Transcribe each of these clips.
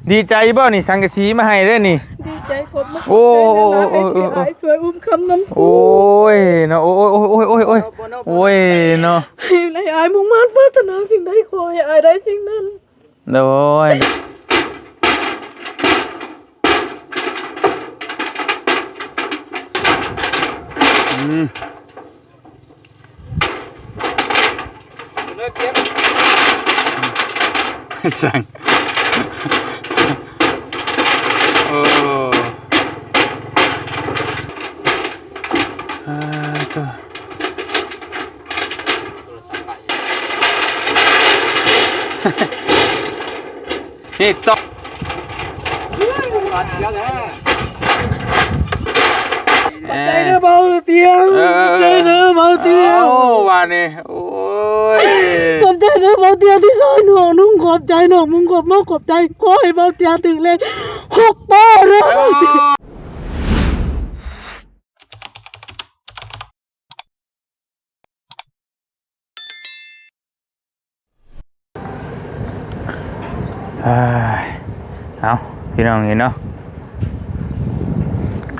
ດີໃຈບໍ່ນີ້ ສັງກະສີມາໃຫ້ເດ້ນີ້? ດີໃຈຂອບໃຈຫຼາຍໆ ໂອ້ ທີ່ອ້າຍຊ່ວຍອຸ້ມຄຳນຳ. ໂອ້ຍເນາະ ໂອ້ຍ ໂອ້ຍເນາະ ໃຫ້ອ້າຍມຸ່ງມາດປາດຖະໜາສິ່ງໃດ ຂໍໃຫ້ອ້າຍໄດ້ສິ່ງນັ້ນ. ໂດຍ ອືມ ເລີຍເກັບ ສັ່ງ ໂອ້ ອາ ໂຕ ນີ້ຕົກ ຂອບໃຈເດີເບົາຕຽງ ເອີ ຂອບໃຈເດີເບົາຕຽງ ເອົ້າ ວ່ານີ້ ໂອ້ຍ ຂອບໃຈເດີເບົາຕຽງທີ່ຊ່ອຍນ້ອງນຸ່ງ ຂອບໃຈນ້ອງມຸງ ຂອບມາກຂອບໃຈ ຂໍໃຫ້ເບົາຕຽງຖືກເລກຫົກໂຕເດີ. ເອີຍ ເອົາ ພີ່ນ້ອງເອີຍເນາະ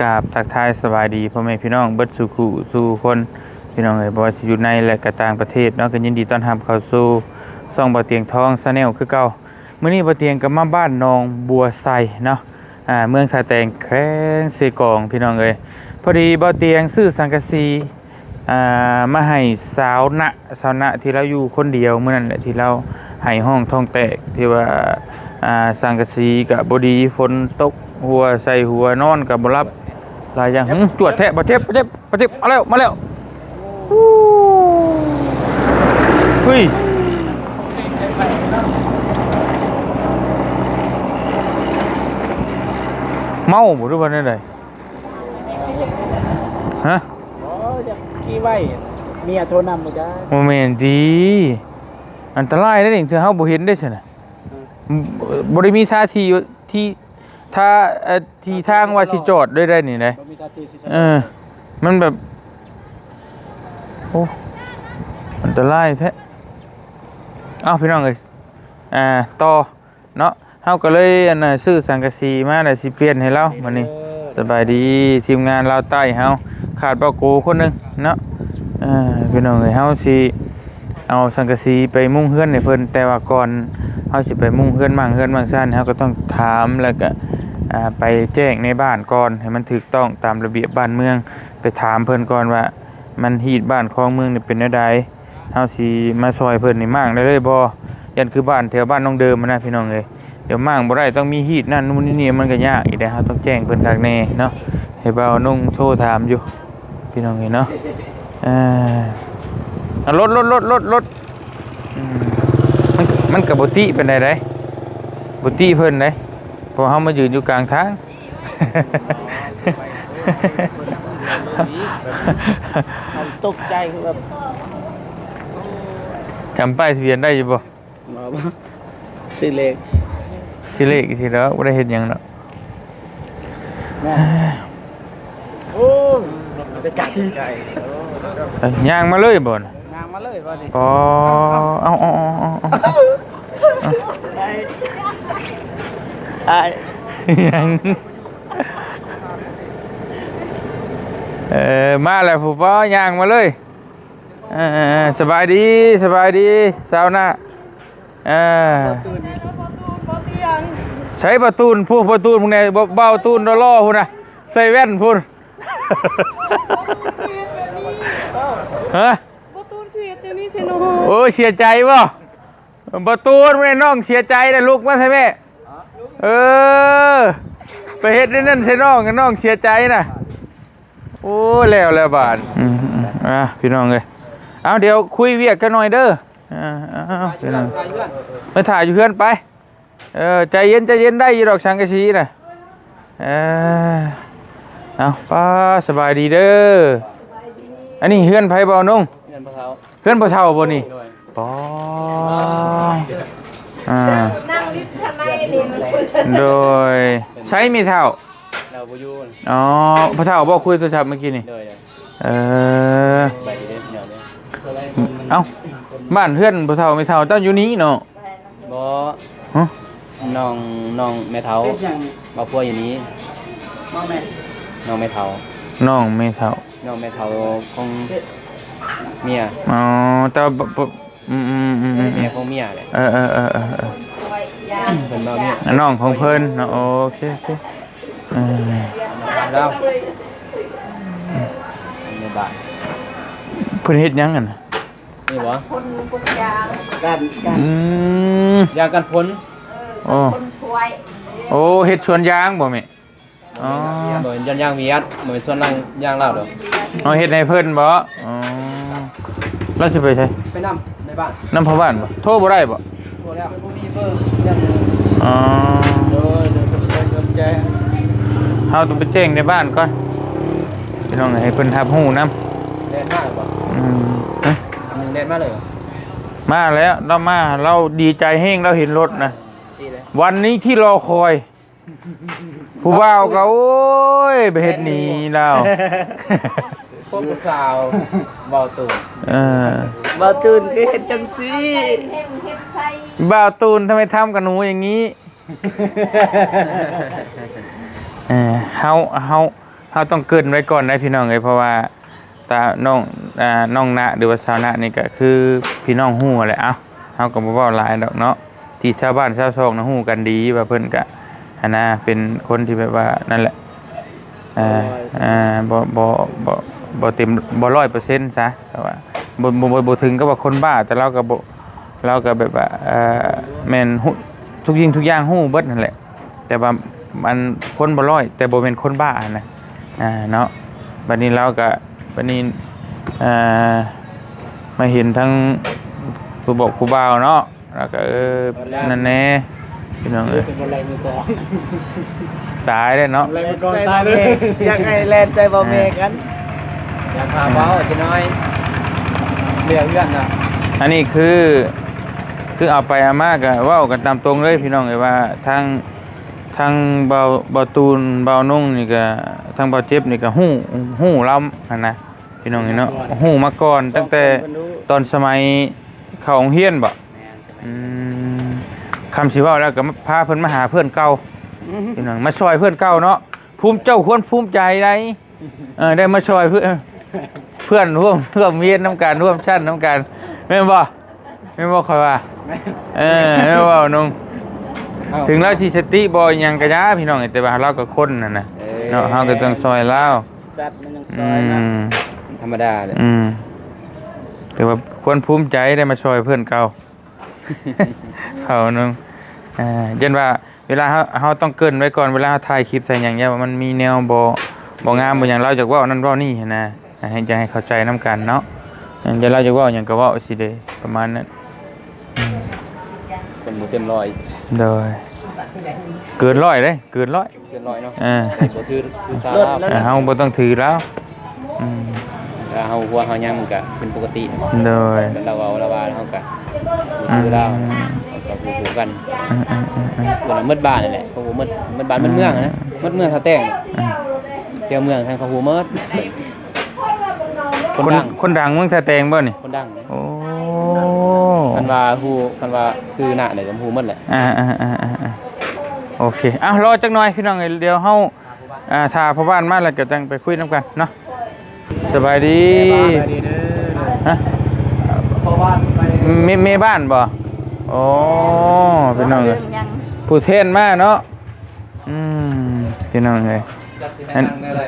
ກາບທັກທາຍສະບາຍດີພໍ່ແມ່ພີ່ນ້ອງເບິດສູ່ຄູ່ສູ່ຄົນ ພີ່ນ້ອງເອີຍ ບໍ່ວ່າຊິຢູ່ໃນ ແລະ ກະຕ່າງປະເທດເນາະ ກໍຍິນດີຕ້ອນຮັບເຂົ້າສູ່ຊ່ອງເບົາຕຽງທອງ Channel ຄືເກົ່າ. ມື້ນີ້ບ່າວຕຽງກໍມາບ້ານໜອງບົວໄຊເນາະ ອ່າ ເມືອງທ່າແຕງ ແຂວງເຊກອງ ພີ່ນ້ອງເອີຍ. ພໍດີບ່າວຕຽງຊື້ສັງກະສີ ອ່າ ມາໃຫ້ສາວນະ ສາວນະທີ່ລາວຢູ່ຄົນດຽວມື້ນັ້ນແຫຼະ ທີ່ລາວໄຫ້ຮ້ອງທ້ອງແຕກ ທີ່ວ່າ ອ່າ ສັງກະສີກໍບໍ່ດີ ຝົນຕົກຫົວໃສ່ຫົວ ນອນກໍບໍ່ຫຼັບ ຫຼາຍຢ່າງ. ຫື ຈວດແທ້ ບໍ່ເຈັບ ບໍ່ເຈັບ. ປະຕິບ ມາແລ້ວ ມາແລ້ວ ຫຸ້ຍ ເມົາບໍ່ ຫຼືວ່າແນວໃດ? ຮະ? ບໍ່ ຢາກຂີ່ໄວ ເມຍໂທນຳບໍ່ຈັກ. ບໍ່ແມ່ນຕິ ອັນຕະລາຍເດ້ນີ້ ເທື່ອເຮົາບໍ່ເຫັນເດ້ຊັ້ນນະ. ອືມ ບໍ່ໄດ້ມີທ່າທີທີ່ ຖ້າ ເອີ ທີ່ທາງວ່າຊິຈອດໄດ້ ໄດ້ນີ້ນະ ບໍ່ມີທ່າທີຊິ ເອີ ມັນແບບ ໂອ້ ອັນຕະລາຍແທ້. ເອົ້າ ພີ່ນ້ອງເອີຍ ອ່າ ຕໍ່ເນາະ ເຮົາກໍເລີຍ ອັນນ່າ ຊື້ສັງກະສີມາ ແລ້ວຊິປ່ຽນໃຫ້ລາວມື້ນີ້. ສະບາຍດີ ທີມງານລາວໃຕ້ເຮົາ ຂາດບ່າວໂກຄົນໜຶ່ງເນາະ. ເອີ ພີ່ນ້ອງເອີຍ ເຮົາຊິ ເອົາສັງກະສີໄປມຸງເຮືອນໃຫ້ເພິ່ນ ແຕ່ວ່າກ່ອນເຮົາຊິໄປມຸງເຮືອນໝັ້ງເຮືອນໝັ້ງຊານ ເຮົາກໍຕ້ອງຖາມ ແລ້ວກໍ ອ່າ ໄປແຈ້ງໃນບ້ານກ່ອນ ໃຫ້ມັນຖືກຕ້ອງຕາມລະບຽບບ້ານເມືອງ ໄປຖາມເພິ່ນກ່ອນວ່າ ມັນຮີດບ້ານຄອງເມືອງນີ້ເປັນແນວໃດ ເຮົາຊິມາຊ່ອຍເພິ່ນນີ້ມ້າງໄດ້ເລີຍບໍ່? ຢ້ານຄືບ້ານແຖວບ້ານນ້ອງເດີມຫັ້ນນະ ພີ່ນ້ອງເອີຍ. ດຽວມ້າງບໍ່ໄດ້ ຕ້ອງມີຮີດນັ້ນນູ້ນນີ້ ມັນກໍຍາກອີກເດ້. ເຮົາຕ້ອງແຈ້ງເພິ່ນຄັກແນ່ເນາະ. ໃຫ້ບ່າວນົງໂທຖາມຢູ່ ພີ່ນ້ອງເອີຍເນາະ. ເອີ ລົດ ລົດ ລົດ ລົດ ລົດ ອືມ ມັນ ມັນກໍບໍ່ຕິປານໃດເດ້ ບໍ່ຕິເພິ່ນເດ້ ເພາະເຮົາມາຢືນຢູ່ກາງທາງ. ຕົກໃຈ ຄືແບບ ຈຳປ້າຍທະບຽນໄດ້ຢູ່ບໍ່? ບໍ່ ບໍ່ ຊື້ເລກ ຊື້ເລກຊື່ດອກ ບໍ່ໄດ້ເຮັດຫຍັງດອກ. ໂອ້ ໄກ ໄກ ເອີ ຍ່າງມາເລີຍບໍ່ນະ? ຍ່າງມາເລີຍບໍ່ນີ້? ອໍ ເອົາ ເອົາ ເອົາ ເອົາ ເອົາ ອ້າຍ ຫຍັງ? ເອີ ມາແລ້ວຜູ້ບໍ່ ຍ່າງມາເລີຍ. ເອີ ເອີ ເອີ ສະບາຍດີ ສະບາຍດີ ຊາວນາ. ເອີ ໃສບ່າວຕູນ? ຜູ້ບ່າວຕູນພວກນີ້ ບ່າວ ບ່າວຕູນຫຼໍ່ໆ ພຸ້ນນະ ໃສ່ແວ່ນພຸ້ນ. ຮະ? ບ່າວຕູນຄືເຮັດແນວນີ້ໃສ່ນ້ອງ? ໂອ້ຍ ເສຍໃຈບໍ່? ບໍ່ຕູນ ແມ່ນ້ອງເສຍໃຈນະ ລຸກມາໃສ່ແມ່. ເອີ ໄປເຮັດແນວນັ້ນໃສ່ນ້ອງ ນ້ອງເສຍໃຈນະ. ໂອ້ ແລ້ວແລ້ວບາດ. ອືມ ອືມ ອ່າ ພີ່ນ້ອງເອີຍ ເອົາ ດຽວຄຸຍວຽກກັນໜ້ອຍເດີ. ອ່າ ເອົາ ພີ່ນ້ອງ ໄປຖ້າຢູ່ເຮືອນໄປ. ເອີ ໃຈເຢັນ ໃຈເຢັນ ໄດ້ຢູ່ດອກ ສັງກະສີນະ. ເອີ ເອົາ ປ້າ ສະບາຍດີເດີ. ອັນນີ້ເຮືອນໃຜ ບ່າວນົງ? ເຮືອນພໍ່ເຖົ້າ ເຮືອນພໍ່ເຖົ້າບໍ່ນີ້? ໂດຍ ອໍ ອ່າ ນັ່ງຢູ່ທາງໃນນີ້ ໂດຍ ໃສແມ່ເຖົ້າ? ລາວບໍ່ຢູ່. ອໍ ພໍ່ເຖົ້າບໍ່ ຄຸຍໂທລະສັບເມື່ອກີ້ນີ້? ໂດຍ ໂດຍ ເອີ ສະບາຍດີເດີພີ່ນ້ອງເດີ. ເອົ້າ ບ້ານເຮືອນພໍ່ເຖົ້າແມ່ເຖົ້າເຈົ້າຢູ່ນີ້ເນາະ? ບໍ່ ຮະ? ນ້ອງ ນ້ອງແມ່ເຖົ້າ ເຮັດຫຍັງ? ມາພົວຢູ່ນີ້ ນ້ອງແມ່ ນ້ອງແມ່ເຖົ້າ ນ້ອງແມ່ເຖົ້າ ນ້ອງແມ່ເຖົ້າຂອງເມຍ ອໍ ແຕ່ວ່າບໍ່ ບໍ່ ອືມໆໆໆ ເມຍຂອງເມຍແຫຼະ ເອີໆໆໆ ເພິ່ນມາເມຍ ນ້ອງຂອງເພິ່ນເນາະ ໂອເຄໆ ເອີ ລາວ ໃນບ້ານ ເພິ່ນເຮັດຫຍັງຫັ້ນນະ? ນີ້ບໍ່? ພົນ ພົນຢາງ ກັນ ກັນ ອືມ ຢາງກັນຝົນ ເອີ ໂອ້ ກັນຝົນພວຍ ໂອ້ ເຮັດສວນຢາງບໍ່ແມ່? ອໍ ບໍ່ແມ່ນສວນຢາງຫວຽດ ບໍ່ແມ່ນສວນຢາງລາວດອກ ອໍ ເຮັດໃຫ້ເພິ່ນບໍ່? ອໍ ລາວຊິໄປໃສ? ໄປນຳໃນບ້ານ ນຳພໍ່ບ້ານບໍ່? ໂທບໍ່ໄດ້ບໍ່? ໂທແລ້ວ ບໍ່ມີເບີ ອໍ ໂດຍ ໂດຍ ຂອບໃຈ ຂອບໃຈ ເຮົາຕ້ອງໄປແຈ້ງໃນບ້ານກ່ອນ ພີ່ນ້ອງ ໃຫ້ເພິ່ນຮັບຮູ້ນຳ ແລ່ນມາແລ້ວບໍ່? ອືມ ຮະ? ແລ່ນມາເລີຍບໍ່? ມາແລ້ວ ລາວມາ ລາວດີໃຈແຮງ ລາວເຫັນລົດນະ ນີ້ແຫຼະ ວັນນີ້ທີ່ລໍຄອຍ ຜູ້ບ່າວກໍ ໂອ້ຍ ໄປເຮັດໜີລາວ ພວກຜູ້ສາວເວົ້າຕື່ມ ເອີ ເວົ້າຕື່ມຄືເຮັດຈັ່ງຊີ້ เฮ็ดใส่ บ่าวตูน ทำไมทำกับหนูอย่างนี้ เออ เฮา เฮา เฮาต้องเกริ่นไว้ก่อนได้พี่น้องเอ้ย เพราะว่า ตาน้อง อ่า น้องณะ หรือว่าสาวณะนี่ก็คือพี่น้องฮู้แหละ เอ้า เฮาก็บ่เว้าหลายดอกเนาะ ที่ชาวบ้านชาวช่องนะฮู้กันดีว่าเพิ่นก็ หั้นนะ เป็นคนที่แบบว่า นั่นแหละ อ่า บ่ร้อยเปอร์เซ็นต์ อ่า บ่ บ่ บ่ บ่เต็ม บ่ร้อยเปอร์เซ็นต์ ซะ แต่ว่า บ่ บ่ บ่ บ่ถึงกับว่าคนบ้า แต่ลาวก็บ่ ลาวก็แบบว่า เอ่อ แม่นฮู้ ทุกสิ่งทุกอย่างฮู้เบิดนั่นแหละ แต่ว่ามันคนบ่ร้อย แต่บ่แม่นคนบ้าหั้นนะ อ่า เนาะ บัดนี้ลาวก็ บัดนี้ อ่า มาเห็นทั้งผู้บอกผู้บ่าวเนาะ แล้วก็ เออ นั่นแหน่ พี่น้องเอ้ย ตายแล้วเนาะ อยากให้แล่นใจบ่แม่กัน อยากพาเว้าจักหน่อย เรื่องเฮือนน่ะ อันนี้คือ คือเอาไปเอามาก็เว้ากันตามตรงเลยพี่น้องเอ้ย ว่าทาง ทางบ่าว บ่าวตูน บ่าวนงนี่ก็ ทางบ่าวเจ็บนี่ก็ฮู้ ฮู้ลาวหั้นนะ พี่น้องเอ้ยเนาะ ฮู้มาก่อนตั้งแต่ตอนสมัยเข้าโรงเรียนบ่? แม่น อืม คำสิเว้าแล้วก็พาเพิ่นมาหาเพื่อนเก่า พี่น้อง มาซอยเพื่อนเก่าเนาะ ภูมิ เจ้าควรภูมิใจได๋ เออ ได้มาซอยเพื่อน เพื่อนร่วม ร่วมเวียนนำกัน ร่วมชั้นนำกัน แม่นบ่? แม่นบ่ข้อยว่า แม่น เออ แม่นบ่ บ่าวนง เอ้า ถึงลาวสิสติบ่หยังก็อย่า พี่น้อง แต่ว่าลาวก็คนนั่นนะ เออ เนาะ เฮาก็ต้องซอยลาว สัตว์มันยังซอยเนาะ อืม ธรรมดาแหละ อืม ถือว่าควรภูมิใจได้มาซอยเพื่อนเก่า เฮานึง อ่า เช่นว่า เวลาเฮา เฮาต้องเกริ่นไว้ก่อน เวลาเฮาถ่ายคลิปถ่ายหยัง อย่าว่ามันมีแนวบ่ บ่งามบ่หยัง ลาวอยากเว้านั่นเว้านี่หั้นนะ ให้ อยากให้เข้าใจนำกันเนาะ เออ เดี๋ยวลาวอยากเว้าหยังก็เว้าสิเด้ ประมาณนั้น อืม คนบ่เต็มร้อย โดย เกินร้อยเด้ เกินร้อย เกินร้อยเนาะ เออ บ่ถือ ถือสาลาว เออ เฮาบ่ต้องถือลาว อืม ถ้าเฮาหัวเฮายังมันก็เป็นปกติ โดย ลาวเว้าลาวว่าเฮาก็บ่ถือลาว อืม เฮาก็ฮู้ๆ กัน อืมๆๆๆ คนละหมดบ้านนั่นแหละ เขาฮู้หมด หมดบ้านหมดเมืองนะ อืม หมดเมืองท่าแตง อืม แถวเมืองทางเขาฮู้หมด คน คนดัง คนดังเมืองท่าแตงบ่นี่ คนดัง โอ้ คันว่าฮู้ คันว่าชื่อหน้านี่ก็ฮู้หมดแหละ อ่าๆๆๆ โอเค เอ้า รอจักหน่อยพี่น้องเอ้ย เดี๋ยวเฮา อ่า ถ้าพ่อบ้านมาแล้วก็จั่งไปคุยนำกันเนาะ สบายดี สบายดีเด้อ ฮะ พ่อบ้านไป แม่ แม่บ้านบ่ โอ้ พี่น้องเอ้ย เรื่องหยัง ผู้แทนมาเนาะ อืม พี่น้องเอ้ย จักสิให้นั่งได้ใด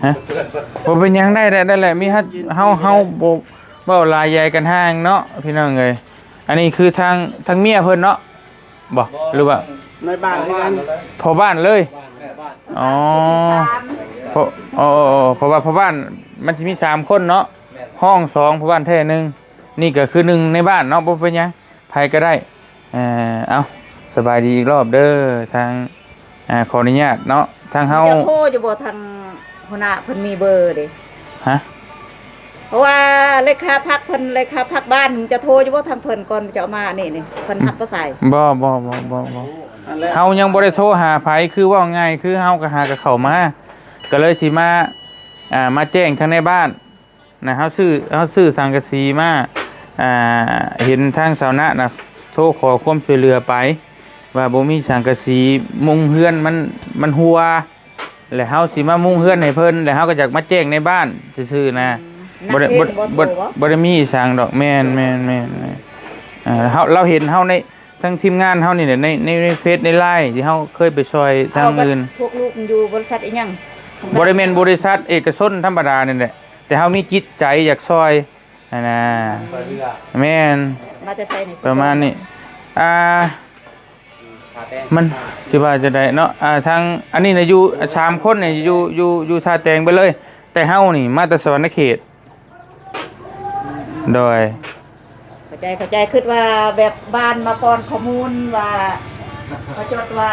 ฮะ บ่เป็นหยัง ได้ ได้ ได้แหละ มีเฮา เฮา เฮาบ่เว้าหลาย ใหญ่กันห่างเนาะ พี่น้องเอ้ย อันนี้คือทาง ทางเมียเพิ่นเนาะ บ่ บ่ หรือว่า ในบ้านคือกัน พ่อบ้านเลย บ้าน อ๋อ สาม เพราะ อ๋อ อ๋อ อ๋อ เพราะว่าพ่อบ้านมันสิมีสามคนเนาะ แม่น ห้องสอง พ่อบ้านแท้หนึ่ง นี่ก็คือหนึ่งในบ้านเนาะ บ่เป็นหยัง ไผก็ได้ เอ่อ เอ้า สบายดีอีกรอบเด้อ ทาง อ่า ขออนุญาตเนาะ ทางเฮา เจ้าโทรอยู่บ่ ทางหัวหน้าเพิ่นมีเบอร์เด้ ฮะ เพราะว่าเลขาพรรคเพิ่น เลขาพรรคบ้าน จะโทรอยู่บ่ ทางเพิ่นก่อนจะเอามานี่ นี่ เพิ่นรับบ่สาย บ่ บ่ อันแรก เฮายังบ่ได้โทรหาไผ คือเว้าง่าย คือเฮาก็หากะเข้ามา ก็เลยสิมา อ่า มาแจ้งทางในบ้าน นะ เฮาซื้อ เฮาซื้อสังกะสีมา อ่า เห็นทางสาวนะนะ โทรขอความช่วยเหลือไป ວ່າບໍ່ມີສັງກະສີ ມຸງເຮືອນມັນ ມັນຮົ່ວ ແລ້ວເຮົາຊິມາມຸງເຮືອນໃຫ້ເພິ່ນ ແລ້ວເຮົາກໍຢາກມາແຈ້ງໃນບ້ານຊື່ໆນະ. ອືມ ບໍ່ໄດ້ ນັກເທດບໍ່ ບໍ່ ບໍ່ ບໍ່ໄດ້ມີອີ່ສັງດອກ. ແມ່ນ ແມ່ນ ແມ່ນ ແມ່ນ. ເອີ ເຮົາ ລາວເຫັນເຮົາໃນ ທັງທີມງານເຮົານີ້ແຫຼະ ໃນ ໃນ ໃນເຟສ ໃນໄລນ໌ ທີ່ເຮົາເຄີຍໄປຊ່ອຍທາງອື່ນ. ພວກລູກຢູ່ບໍລິສັດອີ່ຫຍັງ? ບໍ່ໄດ້ແມ່ນບໍລິສັດເອກະຊົນທຳມະດານີ້ແຫຼະ ແຕ່ເຮົາມີຈິດໃຈຢາກຊ່ອຍຫັ້ນນະ. ຊ່ອຍເຫຼືອ. ແມ່ນ. ມາແຕ່ໃສນີ້? ປະມານນີ້ ອ່າ ມັນຊິວ່າຈັ່ງໃດເນາະ ອ່າ ທາງ ອັນນີ້ນະ ຢູ່ ສາມຄົນນີ້ຢູ່ ຢູ່ ຢູ່ທ່າແຕງໄປເລີຍ ແຕ່ເຮົານີ້ມາແຕ່ສະຫວັນນະເຂດ. ໂດຍ ເຂົ້າໃຈ ເຂົ້າໃຈ. ຄິດວ່າແບບບ້ານມາປ້ອນຂໍ້ມູນວ່າ ເຂົາຈົດວ່າ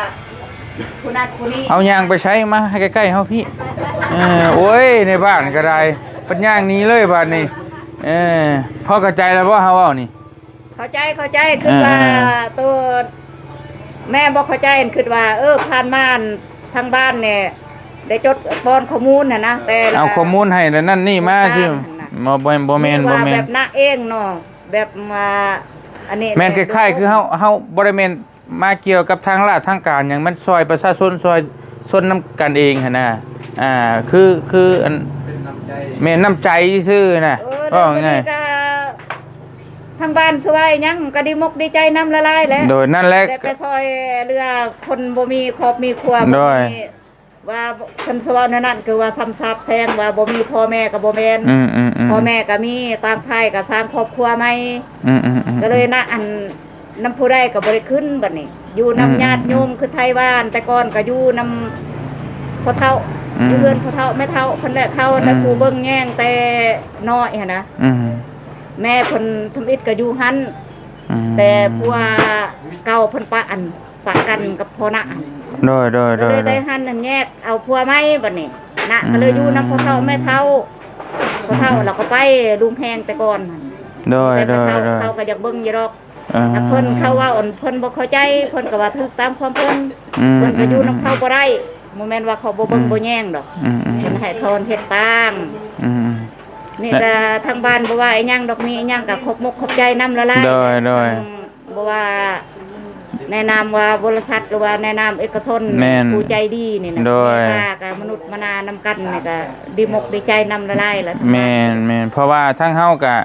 ຜູ້ນັ້ນຜູ້ນີ້. ເອົາຍ່າງໄປໃສ ມາໃຫ້ໃກ້ໆເຮົາພີ້. ເອີ ໂອ້ຍ ໃນບ້ານກໍໄດ້ ເພິ່ນຍ່າງໜີເລີຍບາດນີ້. ເອີ ພໍເຂົ້າໃຈແລ້ວບໍ່ເຮົາເວົ້ານີ້? ເຂົ້າໃຈ ເຂົ້າໃຈ. ຄືວ່າ ເອີ ໂຕແມ່ບໍ່ເຂົ້າໃຈ ຄິດວ່າ ເອີ ຜ່ານມາທາງບ້ານນີ້ໄດ້ຈົດປ້ອນຂໍ້ມູນຫັ້ນນະ ແຕ່ ເອົາຂໍ້ມູນໃຫ້ແລ້ວນັ້ນນີ້ມາຊື່. ບໍ່ ບໍ່ ບໍ່ແມ່ນ ບໍ່ແມ່ນ ແບບນະເອງເນາະ ແບບວ່າ ອັນນີ້ ແມ່ນ ແມ່ນ ຄ້າຍໆຄືເຮົາ ເຮົາບໍ່ໄດ້ແມ່ນ ມາກ່ຽວກັບທາງລາດທາງການຫຍັງ ມັນຊ່ອຍປະຊາຊົນ ຊ່ອຍຊົນນຳກັນເອງຫັ້ນນະ. ອ່າ ຄື ຄືອັນ ເປັນນ້ຳໃຈ ແມ່ນນ້ຳໃຈຊື່ນະ. ເອີ ເວົ້າງ່າຍໆ ທາງບ້ານຊ່ວຍຫຍັງກໍດີມົກດີໃຈນຳຫຼາຍໆແຫຼະ. ໂດຍ ນັ້ນແຫຼະ ໄດ້ໄປຊ່ອຍເຫຼືອຄົນບໍ່ມີຄອບມີຄົວ. ໂດຍ ບໍ່ມີ ວ່າເພິ່ນຊິເວົ້າແນວນັ້ນ ຄືວ່າຊ້ຳສາບແຊ່ງວ່າບໍ່ມີພໍ່ແມ່ກໍບໍ່ແມ່ນ. ອືມໆໆ ພໍ່ແມ່ກໍມີ ຕ່າງຝ່າຍກໍສ້າງຄອບຄົວໃໝ່. ອືມໆໆ ກໍເລີຍນະ ອັນ ນຳຜູ້ໃດກໍບໍ່ໄດ້ຂຶ້ນບັດນີ້ ຢູ່ນຳ ອືມໆໆ ຍາດໂຍມ ຄືໄທບ້ານ ແຕ່ກ່ອນກໍຢູ່ນຳພໍ່ເຖົ້າ. ອືມ ຢູ່ເຮືອນພໍ່ເຖົ້າແມ່ເຖົ້າເພິ່ນແຫຼະ ເຂົາ ອືມ ແຕ່ຜູ້ເບິ່ງແຍງແຕ່ນ້ອຍຫັ້ນນະ. ອືມ ແມ່ເພິ່ນທຳອິດກໍຢູ່ຫັ້ນ. ອືມ ແຕ່ຜົວເກົ່າເພິ່ນປະ ອັນ ປະກັນກັບພໍ່ນະຫັ້ນ. ໂດຍໆໆໆ ກໍເລີຍໄດ້ຫັ້ນ ອັນ ແຍກເອົາຜົວໃໝ່ບັດນີ້ນະ. ອືມ ກໍເລີຍຢູ່ນຳພໍ່ເຖົ້າແມ່ເຖົ້າ ພໍ່ເຖົ້າ ອືມໆ ແລ້ວກໍໄປລຸງແຮງແຕ່ກ່ອນຫັ້ນ. ໂດຍໆໆ ແຕ່ແມ່ເຖົ້າເຂົາກໍຢາກເບິ່ງຢູ່ດອກ. ເອີ ແຕ່ເພິ່ນ ເຂົາເວົ້າ ອັນ ເພິ່ນບໍ່ເຂົ້າໃຈ ເພິ່ນກໍວ່າຖືກຕາມຄວາມເພິ່ນ. ອືມ ເພິ່ນກໍຢູ່ນຳເຂົາ ອືມ ບໍ່ໄດ້ ບໍ່ແມ່ນວ່າເຂົາບໍ່ເບິ່ງ ອືມ ບໍ່ແຍງດອກ. ອືມໆໆ ເພິ່ນໃຫ້ເຂົາເຮັດຕາມ. ອືມໆ ນີ້ກໍທາງບ້ານບໍ່ວ່າອີ່ຫຍັງດອກ ມີອີ່ຫຍັງກໍຂອບມົກຂອບໃຈນຳຫຼາຍໆ. ໂດຍໆ ອືມ ບໍ່ວ່າແນະນຳວ່າບໍລິສັດ ຫຼືວ່າແນະນຳເອກະຊົນ ແມ່ນ ຜູ້ໃຈດີນີ້ນະ. ໂດຍ ເມດຕາກັບມະນຸດມະນານຳກັນນີ້ກໍດີມົກດີໃຈນຳຫຼາຍໆລະ. ແມ່ນໆ ເພາະວ່າທາງເຮົາກໍ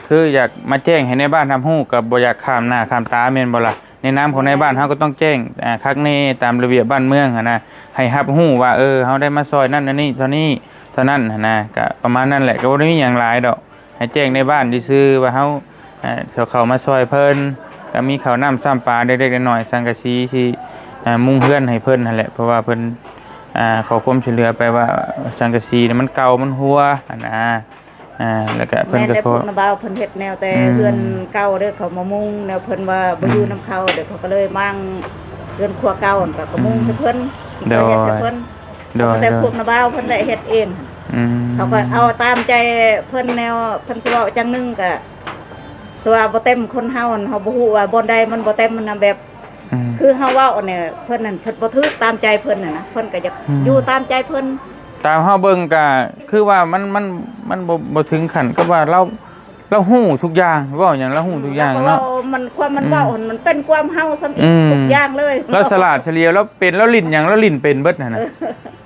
ຄືຢາກມາແຈ້ງໃຫ້ນາຍບ້ານຮັບຮູ້ ກໍບໍ່ຢາກຂ້າມໜ້າຂ້າມຕາ ແມ່ນບໍ່ລະ? ໃນນາມຂອງນາຍບ້ານ ເຮົາກໍຕ້ອງແຈ້ງ ອ່າ ຄັກແນ່ຕາມລະບຽບບ້ານເມືອງຫັ້ນນະ ໃຫ້ຮັບຮູ້ວ່າ ເອີ ເຮົາໄດ້ມາຊ່ອຍນັ້ນອັນນີ້ເທົ່ານີ້ເທົ່ານັ້ນຫັ້ນນະ. ກໍປະມານນັ້ນແຫຼະ ກໍບໍ່ໄດ້ມີຫຍັງຫຼາຍດອກ. ໃຫ້ແຈ້ງໃນບ້ານຊື່ໆວ່າເຮົາ ເອີ ເຂົ້າມາຊ່ອຍເພິ່ນ ກໍມີເຂົ້ານ້ຳຊ້ຳປາເລັກໆນ້ອຍໆ ສັງກະສີທີ່ ອ່າ ມຸງເຮືອນໃຫ້ເພິ່ນຫັ້ນແຫຼະ. ເພາະວ່າເພິ່ນ ອ່າ ຂໍຄວາມຊ່ວຍເຫຼືອໄປວ່າສັງກະສີນີ້ມັນເກົ່າມັນຮົ່ວຫັ້ນນະ. ອ່າ ແລ້ວກໍເພິ່ນກໍ ແມ່ນແຕ່ພວກນ້າບ່າວເພິ່ນເຮັດແນວແຕ່ ອືມ ເຮືອນເກົ່າເດີ ເຂົາມາມຸງແນວ ເພິ່ນວ່າບໍ່ຢູ່ ອືມ ນຳເຂົາເດີ ເຂົາກໍເລີຍມ້າງເຮືອນຄົວເກົ່າ ກໍ ກໍມຸງ ອືມ ໃຫ້ເພິ່ນ. ໂດຍ ກໍເຮັດໃຫ້ເພິ່ນ. ໂດຍ ແຕ່ພວກນ້າບ່າວເພິ່ນໄດ້ເຮັດເອງ. ອືມ ເຂົາກໍເອົາຕາມໃຈເພິ່ນແນວ ຄັນຊິເວົ້າຈັ່ງໜຶ່ງກໍ ສະວ່າບໍ່ເຕັມ ຄົນເຮົາຫັ້ນ ເຮົາບໍ່ຮູ້ວ່າບ່ອນໃດມັນບໍ່ເຕັມ ມັນນະ ແບບ ອືມ ຄືເຮົາເວົ້າອັນນີ້ ເພິ່ນນັ້ນ ເພິ່ນບໍ່ຖືກຕາມໃຈເພິ່ນຫັ້ນນະ ເພິ່ນກໍຢາກ ອືມ ຢູ່ຕາມໃຈເພິ່ນ. ຕາມເຮົາເບິ່ງກໍຄືວ່າມັນ ມັນ ມັນບໍ່ ບໍ່ເຖິງຂັ້ນກັບວ່າລາວ ລາວຮູ້ທຸກຢ່າງ ເວົ້າຫຍັງລາວຮູ້ທຸກຢ່າງເນາະ. ອືມ ແລ້ວກໍເວົ້າ ມັນ ຄວາມມັນ ອືມ ເວົ້າຫັ້ນ ມັນເປັນຄວາມເຮົາຊ້ຳອີກ ອືມ ທຸກຢ່າງເລີຍ. ລາວສະຫຼາດສະຫຼຽວ ລາວເປັນ ລາວຫຼິ້ນຫຍັງ ລາວຫຼິ້ນເປັນເບິດຫັ້ນນະ.